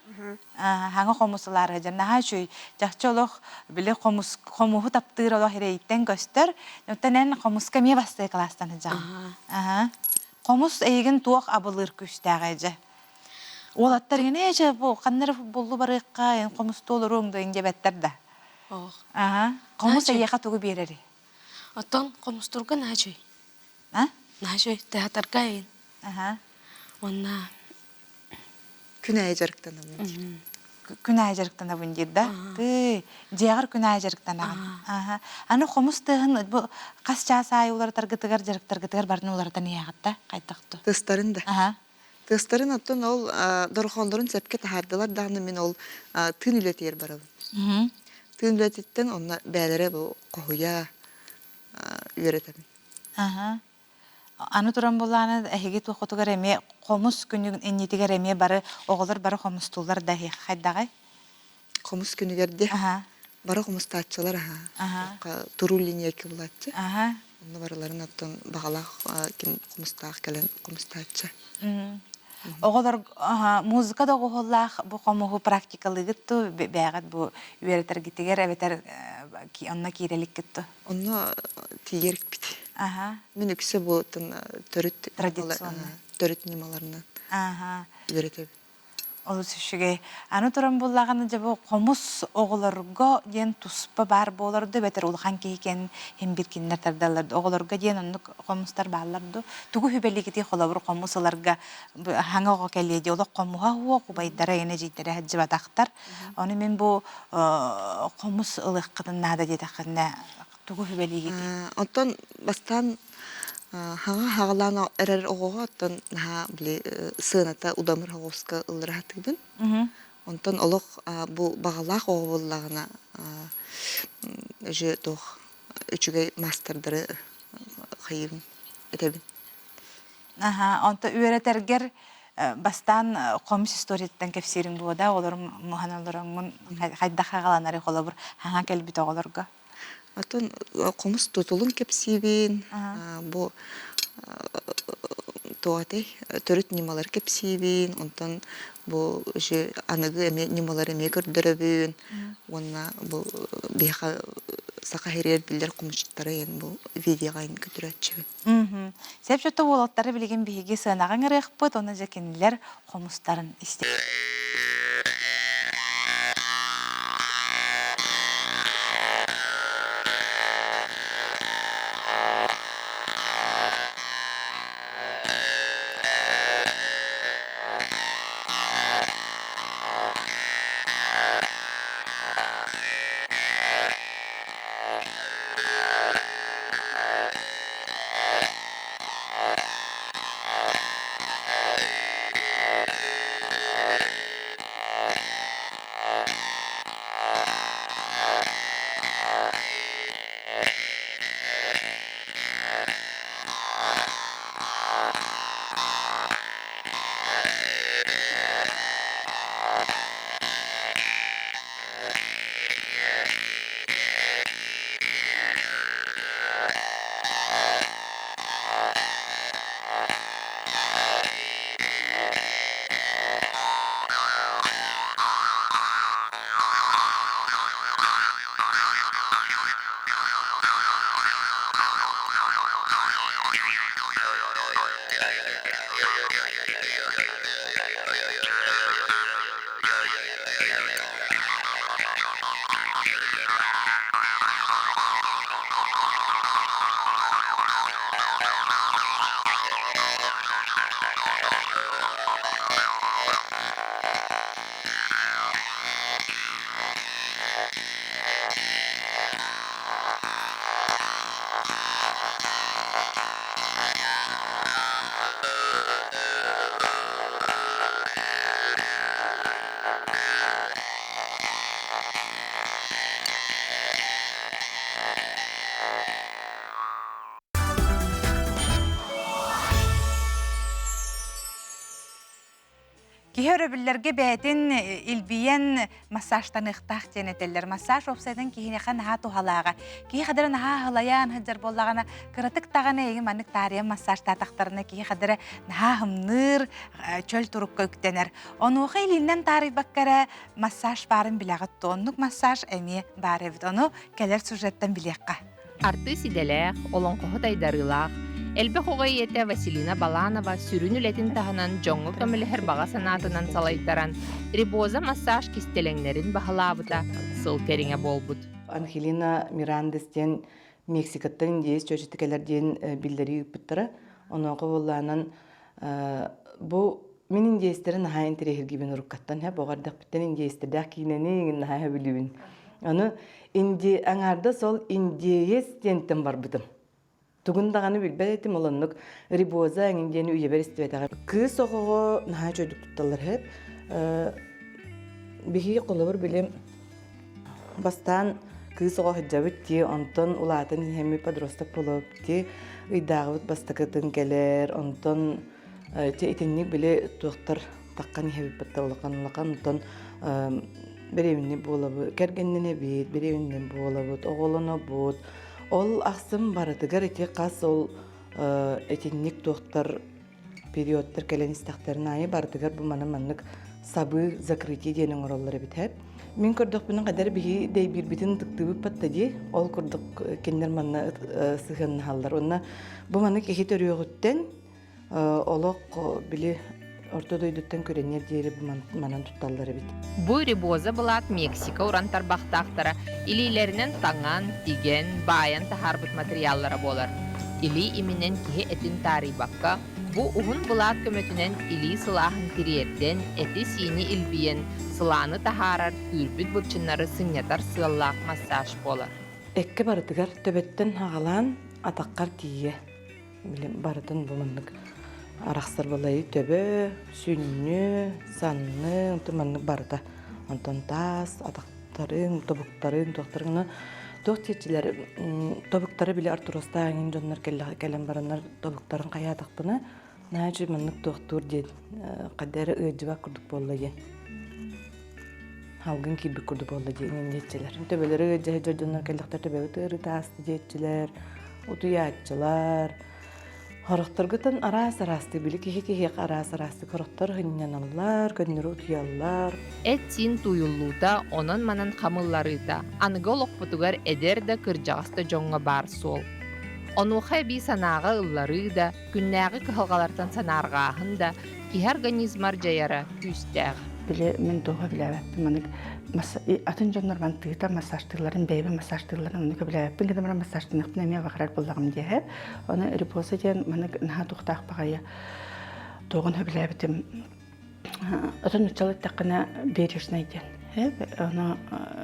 Аһа, хаҥа хомусулаары сылдьар. Наһаа үчүгэй. Чахчы олох били хомус хомуһу таптыыр олох эрэйиттэн көстөр. Оттон эн хомуска эмиэ бастакы кылаастан сылдьаҕын. Аһа. Хомус эйигин туох абылыыр күүстээҕэй дьэ? Уолаттар иҥин ээ дьэ бу ханна эрэ футболлуу барыахха, эн хомустуу олоруоҥ дуо диэбэттэр да. Аһа. Хомус эйиэхэ тугу биэрэрий? Оттон хомустурга наһаа үчүгэй. А? Наһаа үчүгэй. Театрга эйин. Аха. Уонна Күн аайы дьарыктанабын диир. Күн аайы дьарыктанабын диир да? Тыый, дьиэҕэр күн аайы дьарыктанаҕын. Аха. Аны хомус тыаһын бу хас чаас аайы уларытаргытыгар, дьарыктаргытыгар барын уларытан иһэҕит да? Хайдах ту? Тыстарын да. Аха. Тыстарын оттон ол дорохооннорун сөпкө таһаардылар даҕаны мин ол тыын үлэтигэр барабын. Тыын үлэтиттэн онно бээлэрэ бу хоһуйа үөрэтэбин. Аха. Аны туран булааны эһиги туоххутугар эмиэ хомус күнүн иннитигэр эмиэ бары оҕолор бары хомустууллар да эһиэхэ хайдаҕай? Хомус күнүгэр де бары хомустааччылар аха туруу линейка булааччы. Онно барыларын оттон баҕалаах ким хомустаах кэлэн хомустааччы. Оҕолор музыка доҕуһуоллаах бу хомуһу практикалыыгыт ту бээҕит бу үөрэтэргитигэр эбэтэр онно киирэликкит ту? Онно тиийэрикпит. Мин үксэ бу төрүт төрүт ньымаларынан үөрэтэбин. Олус үчүгэй. Аны туран буллаҕына дьэ бу хомус оҕолорго диэн туспа баар буолар дуу эбэтэр улахан киһи кэн иһин бир кинилэр тардаллар дуу? Оҕолорго диэн оннук хомустар бааллар дуу? Тугу сүбэлиигитий холобур хомус ыларга хаҥа оҕо кэлиэ дии олох хомуһа суох убайдара эйэнэ эдьиийдэрэ сылдьыбатахтар. Ону мин бу хомус ылыаххытын наада диэтэххинэ тугу сүбэлиигитий? Оттон бастаан хаҥа хаҕалаан эрэр оҕоҕо оттон наһаа били сыаната удамыр оҕуска ыллара сатыыбын. Онтон олох бу баҕалаах оҕо буоллаҕына уже туох үчүгэй маастардары хайыыбын этэбин. Аха, онто үөрэтэргэр бастаан хомус историятыттан кэпсиириҥ буо да оҕолорум муһан олороҥҥун хайдах хаҕаланарый холобур хаҥа кэлбит оҕолорго? Оттон хомус тутулун кэпсиибин, бу туох этэй, төрүт ньымалары кэпсиибин, онтон бу уже аныгы эмиэ ньымалары эмиэ көрдөрөбүн уонна бу биһиэхэ саха сиригэр биллэр хомусчуттары эн бу видеоҕа эн көрдөрөөччүбүн. Сөп сөптө уолаттары билигин биһиги сыанаҕа ыҥырыахпыт, уонна дьэ кинилэр хомустарын истэ. Киһи өрөбүллэргэ бэйэтин илбийэн массажтаныахтаах диэн этэллэр. Массаж уопсайынан киһиэхэ наһаа туһалааҕа. Киһи хадара наһаа аһылайан сылдьар буоллаҕына, кыратык даҕаны эйигин маннык таарыйан массажтаатахтарына киһи хадара наһаа аһымныыр, чөл турукка үктэнэр. Онуоха илиинэн таарыйбакка эрэ массаж баарын билэҕит дуо? Оннук массаж эмиэ баар эбит. Ону кэлэр сюжеттан билиэххэ. Артыыс идэлээх, олоҥхоһут айдарыылаах, элбэх оҕо ийэтэ Василина Баланова сүрүн үлэтин таһынан дьоҥҥо көмөлөһөр баҕа санаатынан салайтаран, рибоза массаж кистэлэҥнэрин баһылаабыта сыл кэриҥэ буолбут. Анхелина Мирандес диэн Мексикаттан индиец чүөчэтэ кэлэр диэн биллэрии ыыппыттара. Онуоха буоллаанан бу мин индиэстэри наһаа интэриэһиргиибин уруккаттан һэ боҕо эрдэхпиттэн индиэстэрдээх киинэни наһаа сөбүлүүбүн. Аны инди аҥаардас ол индиэйэс диэнтэн барбытым. Тугун даҕаны билбэт этим ол оннук рибоза эҥин диэни үйэбэр истибэтэҕим. Кыыс оҕоҕо наһаа үчүгэйдик тутталлар һэп. Биһиги холобур били Бастаан кыыс оҕо сылдьабыт дии, онтон улаатан иһэммит подросток буолабыт дии, ыйдааҕыбыт бастакытын кэлэр, онтон дьэ итинник били туохтар таххан иһэбит батта улахан-улахан, онтон беременный буолабыт, кэргэннэнэбит, беременный буолабыт, оҕолонобут. Ол ахсын барытыгар ити хас ол итинник туохтар периодтар кэлэн истэхтэрин аайы барытыгар бу маны маннык сабыы закрытие диэн оҥороллор эбит һэп. Мин көрдөхпүнэ хадэр биһи дэйбиирбитин ытыктыыбыт батта дии. Ол курдук кинилэр манна сыһыаннаһаллар. Уонна бу маны киһи төрүөҕүттэн олох били орто дойдуттан күрэниэр диэри бу манан тутталлар эбит. Бу рибоза былаат Мексика уран тарбахтаахтара илиилэринэн таҥан, тигэн, баайан таһаарбыт матырыйааллара буолар. Илии иминэн киһи этин таарыйбакка, бу уһун былаат көмөтүнэн илии сылааһын тириэрдэн, эти-сиини илбийэн, сылааны таһаарар, күүрбүт былчыннары сынньатар сыаллаах массаж буолар. Эккэ барытыгар төбөттөн аҕалаан атаххар тиийэ барытын бу маннык арахсар балайы төбө, сүнньү, санны, онтон маннык барыта. Онтон таас, атахтарыҥ, тобуктарыҥ, туохтарыҥ туох диэччилэр тобуктары били артрозтаах дьоннор кэлэн бараннар тобуктарын хайаатахпына наачы маннык туохтуур диэн хайда эрэ ыалдьыбат курдук буолла диэн халгын киирбит курдук буолла диэн диэччилэр төбөлөрө ыалдьа сылдьар дьоннор кэллэхтэр төбөбүт ыарыыта ааста диэччилэр утуйааччылар Хорохторгутун араас-араастык били киһи киһиэхэ араас-араастык хорохтор сынньаналлар, көннөрү утуйаллар. Эт-сиин тууйуллуута, онон-манан хамылларыыта аныгы олохпутугар эдэр да, кырдьаҕас да дьоҥҥо баар суол. Онуоха эбии санааҕа ылларыы да, күннээҕи кыһалҕалартан санаарҕааһын да киһи организмар дьайара күүстээх. Били мин туоха билээбэппин манык атын дьоннор ман тыыта массажтыылларын бэйэбин массажтыылларын ону көбүлээбэппин гына баран массажтаныахпын эмиэ баҕарар буоллаҕым диэһэ. Оны репоза диэн манык наһаа тухтаах баҕайы туоҕун сөбүлээбитим. Атын нуччал эттэххинэ бережный диэн. Ону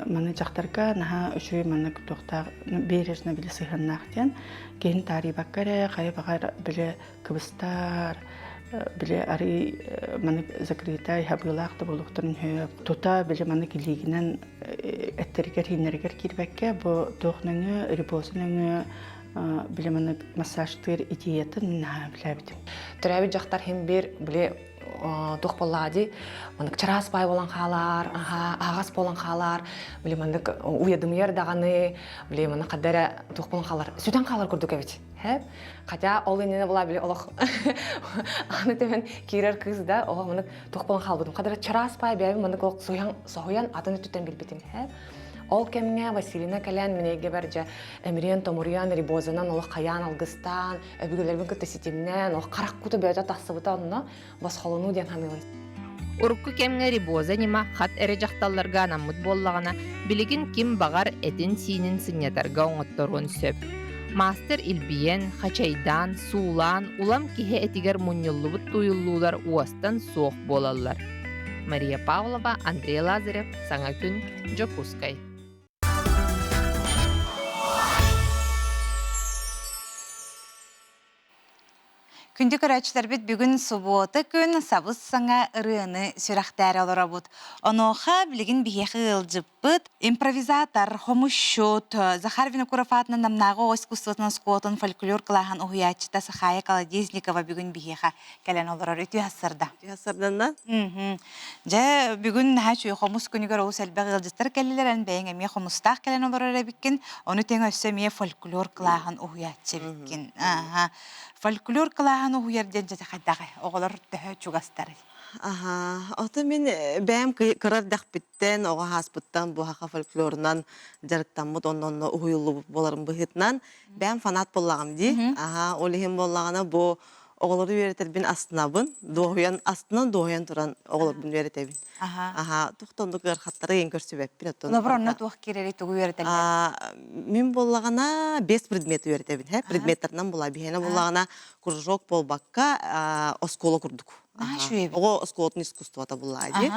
маны дьахтарга наһаа үчүгэй маннык туохтаах бережно били сыһыаннаах диэн киһин таарыйбакка эрэ хайа баҕар били кыбыстар били арый маннык закрытай хабыылаах да буолуохтарын сөп тута били маннык илиигинэн эттэригэр ииннэригэр киирбэккэ бу туох нөҥүө репоза нөҥүө били маннык массажтыыр идеятын наһаа билээбитим. Төрөөбүт дьахтар хим бир били туох буоллаҕа дии маннык чараас баай буолан хаалаар аһаҕас буолан хаалаар били маннык уйадымыйар даҕаны били маннык хадда эрэ туох буолан хаалар сүтэн хаалар курдук эбит хотя ол иннинэ була били олох аны төһөн киирэр кыыс да олох маннык туох буолан хаалбытым хадара чараас баай бэйэбин маннык олох соһуйан атын өттүттэн билбитим Ол кэмҥэ Василина кэлэн мин эйгэбэр дьэ эмириэн-томуруйан, рибозанан олох хайаан алгыстаан, өбүгэлэрбин кытта ситимнээн, олох харах кута бөөтө тахсыбыта онно босхолонуу диэн саныыбын. Урукку кэмҥэ рибоза ньыма хат эрэ дьахталларга анаммыт буоллаҕына, билигин ким баҕар этин-сиинин сынньатарга оҥотторуон сөп. Маастар илбийэн, хачайдаан, суулаан, улам киһи этигэр мунньуллубут тууйуллуулар уостан суох буолаллар. Мария Павлова, Андрей Лазарев, Саҥа күн, Дьокуускай. Күндү көрөөччүлэрбит бүгүн субуота күн сабыс саҥа ырыаны сүрэхтээри олоробут. Онуоха билигин биһиэхэ ыалдьыппыт импровизатор, хомусчут Захар Винокуров аатынан Намнааҕы оҕо искусствотын оскуолатын фольклор кылааһын уһуйааччыта Сахая Колодезникова бүгүн биһиэхэ кэлэн олорор. Үтүө сарда. Үтүө сарданна. Дьэ, бүгүн наһаа үчүгэй хомус күнүгэр олус элбэх ыалдьыттар кэллилэр, эн бэйэҥ эмиэ хомустаах кэлэн олорор эбиккин, ону тэҥэ өссө эмиэ фольклор кылааһын уһуйааччы эбиккин. Аха. Фольклор кылааһын уһуйар диэн дьэ хайдаҕый? Оҕолор төһө чугастарый? Аха. Ото мин бэйэм кыра эрдэхпиттэн, оҕо ааспыттан бу саха фольклорунан дьарыктаммыт, онно-онно уһуйуллубут буоларым быһыытынан бэйэм фанат буоллаҕым дии. Аха, ол иһин буоллаҕына бу оҕолору үөрэтэрбин астынабын, дуоһуйан, астынан дуоһуйан туран оҕолорбун үөрэтэбин. Аха, туох оннук ыарахаттары ыйан көрсүбэппин оттон. Лобор онно туох киирэри тугу үөрэтэллэр? Мин буоллаҕына без предмет үөрэтэбин, һэ, предметтарынан була биһиэнэ буоллаҕына кружок буолбакка оскуола курдук. Оҕо оскуолатын искусствота буллаа дии.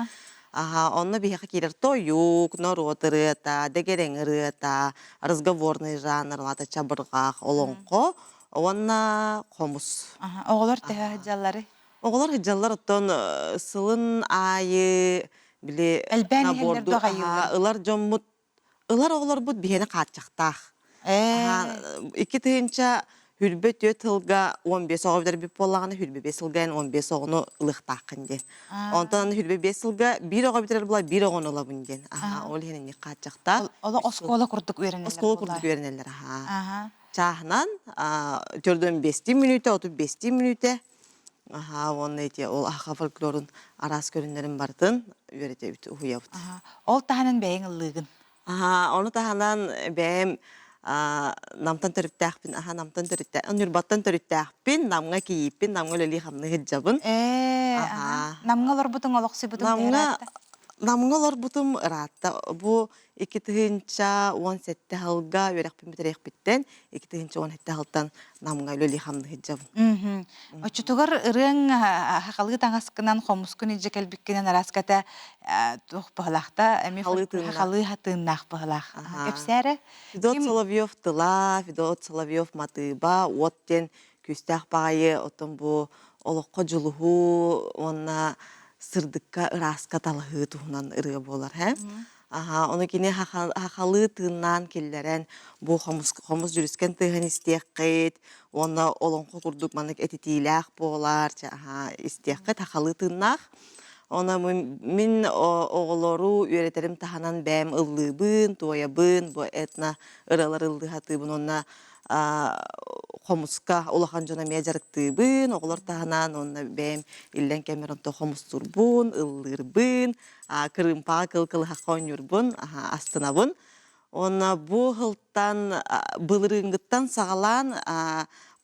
Аха, онно биһиэхэ киирэр тойук, норуот ырыата, дэгэрэҥ ырыата, разговорный жанр, чабырҕах, олоҥхо, Уонна хомус. Оҕолор төһө сылдьалларый? Оҕолор сылдьаллар оттон сылын аайы били Элбээн иһэллэр дуо аҕайыыллар? ылар дьоммут ылар оҕолорбут биһиэнэ хааччахтаах. 2024 сылга 15 оҕо бүтэрбит буоллаҕына 25 сылга эн 15 оҕону ылыахтааххын диэн. Онтон аны 25 сылга биир оҕо бүтэрэр буолла биир оҕону ылабын диэн. Ол иһин инник хааччахтаах. Олох оскуола курдук үөрэнэллэр Оскуола курдук үөрэнэллэр аһаа. Чааһынан төрдөн бэстии мүнүүтэ, 35 мүнүүтэ. Аһаа, уонна ити ол аха фольклорун араас көрүннэрин барытын үөрэтэбит, уһуйабыт. Ол таһынан бэйэҥ ыллыыгын? Аһаа, ону таһынан бэйэм Намтан төрүттээхпин, аһа Намтан төрүттээх, Ньурбаттан төрүттээхпин, Намҥа кийииппин, Намҥа үлэлии-хамныы сылдьабын. Ээ, Намҥа олорбутуҥ, олохсуйбутуҥ Намҥа Намҥа олорбутум ыраатта. Бу 2017 сылга үөрэхпин бүтэриэхпиттэн 2017 сылтан Намҥа үлэлии-хамныы сылдьабын. Оччотугар ырыаҥ хахалыы таҥаскынан хомускун илдьэ кэлбиккинэн араската туох быһылаахта эмиэ хахалыы хатыыннаах быһылаах. Кэпсээрэ. Федот Соловьев тыла, Федот Соловьев матыыба, уот диэн күүстээх баҕайы, оттон бу олоххо дьулуһуу уонна сырдыкка ырааска талаһыы туһунан ырыа буолар. Аха, ону кини хахалыы тыыннаан киллэрэн, бу хомус, хомус дьүрүскэн тыаһын истиэххит, уонна олоҥхо курдук маннык этитиилээх буолар, чэ, аха, истиэххит, хахалыы тыыннаах. Ону мин оҕолору үөрэтэрим таһынан бэйэм ыллыыбын, туойабын, бу этно ырыалар ыллыы сатыыбын уонна хомуска улахан дьон эмиэ дьарыктыыбын, оҕолор таһынан уонна бэйэм иллэҥ кэммэр онто хомустуурбун, ыллыырбын, кырыымпаҕа кыл кылыһахха оонньуурбун астынабын. Уонна бу сылтан былырыыҥҥыттан саҕалаан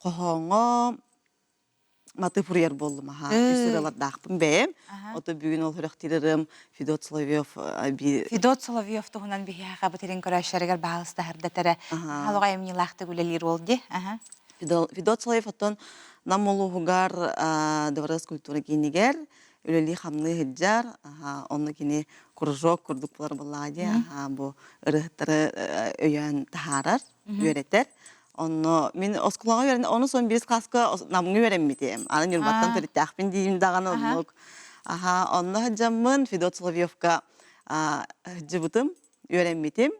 хоһооҥҥо матыып суруйар буоллум аха үс ырыалардаахпын бэйэм. Ото бүгүн ол сүрэхтиир Федот Соловьев Федот Соловьев туһунан биһиэхэ бытырын көрөөччүлэригэр баһаалыстаһарда тэрэ халыга айымньылаахтык үлэлиир уол дии. Федот Соловьев оттон Нам улууһугар Дворец культуры киинигэр үлэлии-хамныы сылдьар. Онно кини кружок курдук буолар буоллаҕа дии. Бу ырыаһыттары өйөөн таһаарар, үөрэтэр. Онно мин оскуолаҕа үөрэн, ону сон биир класска Намҥа үөрэммитим. Аны Ньурбаттан төрүттээхпин диим даҕаны оннук. Аха, онно сылдьаммын Федот Соловьевка сылдьыбытым, үөрэммитим.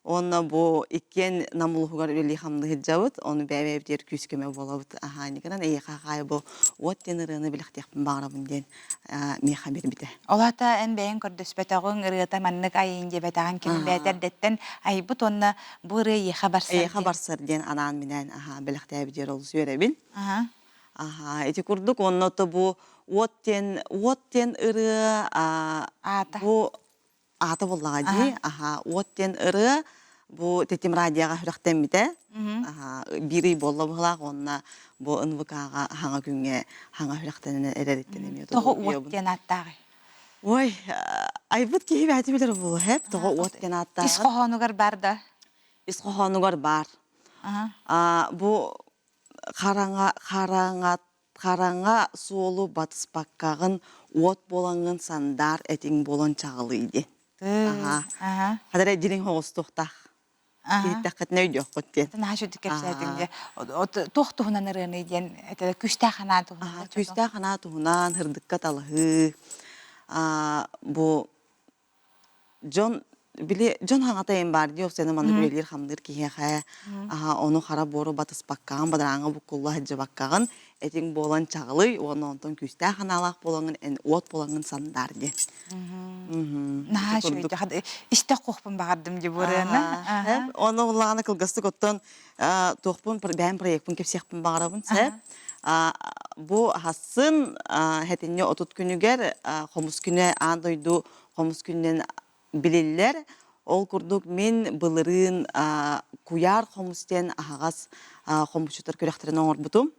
Уонна бу иккиэн Нам улууһугар үлэлии-хамныы сылдьабыт, ону бэйэ-бэйэбитигэр күүс-көмө буолабыт. Аһаа, инникинэн эйиэхэ хаайы бу уот диэн ырыаны билэхтиэхпин баҕарабын диэн миэхэ биэрбитэ. Ол аата эн бэйэҥ көрдөспөтөҕүҥ, ырыата маннык айын диэбэтэҕиҥ ким бэйэтэ эрдэттэн айбыт уонна бу ырыа эйиэхэ барсар Эйиэхэ барсар диэн анаан-минээн аһаа бэлэхтээбит диэн олус үөрэбин. Аһаа, ити курдук уонна то бу уот диэн уот диэн ырыа бу аата буоллаҕа дии. Аһаа, уот диэн ырыа бу Тэтим радиоҕа сүрэхтэммитэ. Аһаа, биир ый буолла быһылаах уонна бу НВК-ҕа хаҥа күҥҥэ хаҥа сүрэхтэнэн эрэриттэн эмиэ Тоҕо уот диэн ааттааҕый? Ой, айбыт киһи бэйэтэ билэр буолуо, һэп тоҕо уот диэн ааттааҕын. Ис хоһоонугар бар да? Ис хоһоонугар баар. Бу хараҥа хараҥа Хараҥа суолу батыспаккаҕын уот буолаҥҥын сандаар этиҥ буолан чаҕылый диэн. Аһаа. Хата эрэ дириҥ оҕустуохтаах. Иһиттэххитинэ өйдүөххүт диэн. Наһаа үчүгдүк кэпсээтиҥ дьэ. Туох туһунан ырыаный диэн этэ күүстээх санаа туһунан. Күүстээх санаа туһунан, һырдыкка талаһыы. Бу дьон били дьон хаҥата эйэн баар дии опсайна маннык үлэлиир-хамныыр киһиэхэ ону хара буору батыспаккаҕын бадарааҥҥа буккулла сылдьыбаккаҕын этиҥ буолан чаҕылый уонна онтон күүстээх санаалаах буолаҥҥын эн уот буолаҥҥын сандар диэн. Наһаа үчүгэй истэх куохпун баҕардым дии бу ырыаны. Ону улаҕана кылгастык оттон туохпун бэйэм проекпын кэпсиэхпин баҕарабын сөп. Бу хасын хэтинньи 30 күнүгэр хомус күнэ аан дойду хомус күнүнэн билиллэр. Ол курдук мин былырыын куйаар хомус диэн аһаҕас хомусчуттар күрэхтэрин оҥорбутум.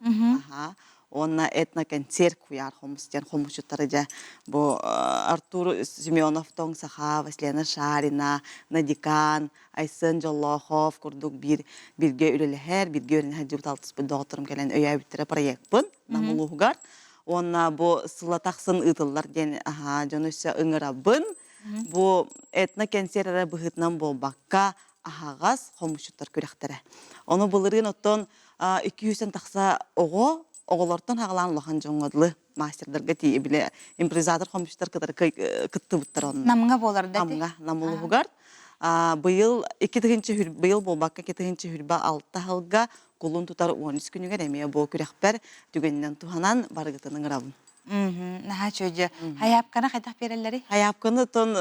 Уонна этноконцерт куйаар хомус диэн хомусчуттары дьэ бу Артур Семенов Тоҥ Саха, Василена Шарина, Надикан, Айсен Дьоллоохов курдук биир бииргэ үлэлэһэр, бииргэ үөрэнэ сылдьыбыт алтыспыт доҕотторум кэлэн өйөөбүттэрэ проекпын Нам улууһугар. Уонна бу сыла тахсын ыытыллар диэн дьону өссө ыҥырабын. Бу этно-кэнсиэр эрэ быһыытынан буолбакка, аһаҕас хомусчуттар күрэхтэрэ. Ону былырыын оттон 200 тахса оҕо оҕолортон хаҕалаан улахан дьоҥҥо дылы мастердарга тиийэ бile импровизатор хомусчуттар кытары кыттыбыттар онно. Намҥа буолар да Намҥа, Нам улууһугар. Быйыл 2 быйыл буолбакка 2026 сылга кулун тутар 13 күнүгэр эмиэ бу күрэхпэр түгэнинэн туһанан барыгытын ыҥырабын. Наһаа үчүгэй. Хайаапканы хайдах биэрэллэрий? Хайаапканы тон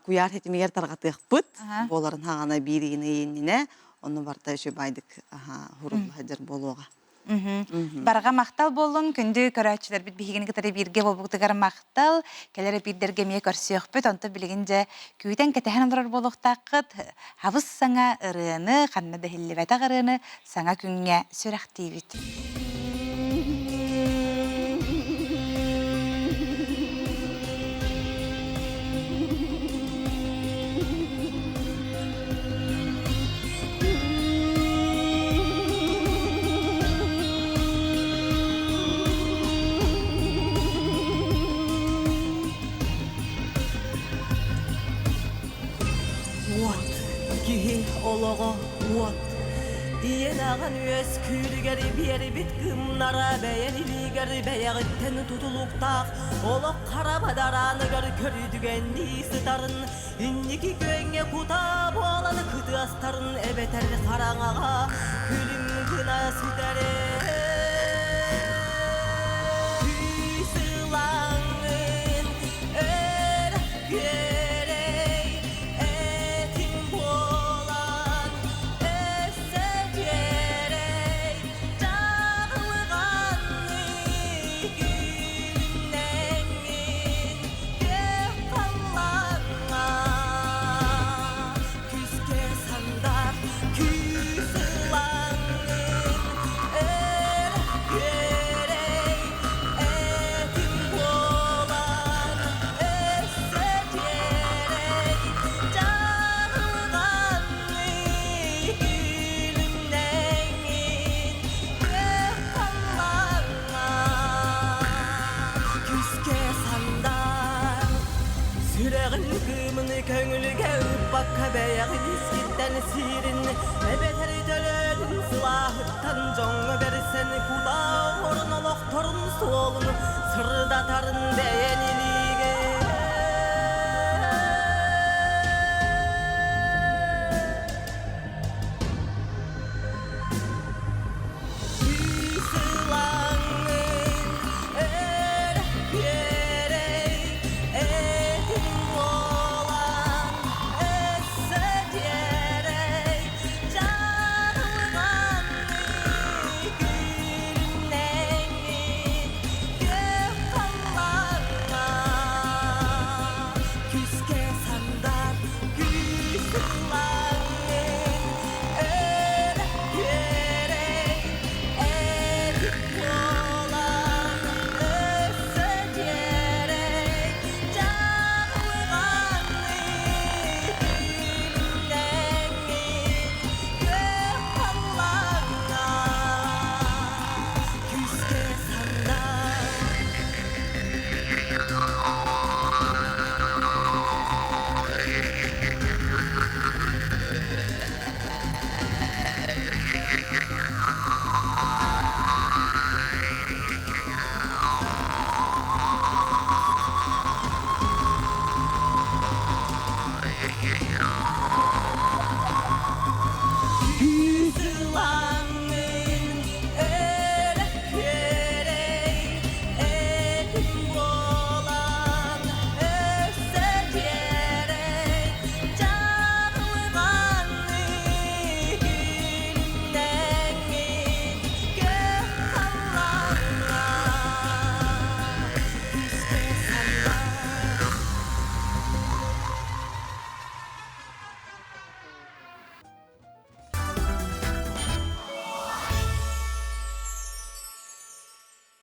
куйаар ситимигэр тарҕатыахпыт. Буоларын хаҕана биир ыйын иннинэ онно барыта үчүгэй хурулла сылдьар буолуоҕа. Барҕа махтал буоллун, күндү көрөөччүлэрбит биһигини кытары бииргэ буолбутугар махтал. Кэлэр эпиирдэргэ эмиэ көрсүөхпүт. Онтон билигин дьэ күүтэн кэтэһэн олорор буолуохтааххыт. Хабыс саҥа ырыаны, ханна да иһиллибэтэх ырыаны саҥа күҥҥэ сүрэхтиибит. Уот, киһи олоҕо уот. Ийэн аҕан үөскүүрүгэр биэрбит кымнара бэйэн илиигэр бэйэҕиттэн тутулуктаах олох хара бадарааныгар көрүдүгэннии сытарын инники күөҥҥэ кутаа буолан кытыастарын эбэтэр хараҥаҕа күлүм гына сүтэрин. Күүс ылаҥын өр күөрэй этиҥ буолан өссө күөрэй дьаҕылҕанныы күлүмнэҥҥин күөх халлааҥҥа күүскэ сандар күүс ылаҥҥын өр күөрэй этиҥ буолан өссө дьиэрэй дьаҕылҕанныы күлүмнэҥҥин күөх халлааҥҥа күүскэ сандар Сүрэҕин кыымын көҥүлгэ ыыппакка бэйэҕин искиттэн сиирин эбэтэр төлөөнүн сылааһыттан дьоҥҥо бэрсэн кутаа оҥорон олохторун суолун сырдатарын бэйэн илиигэр.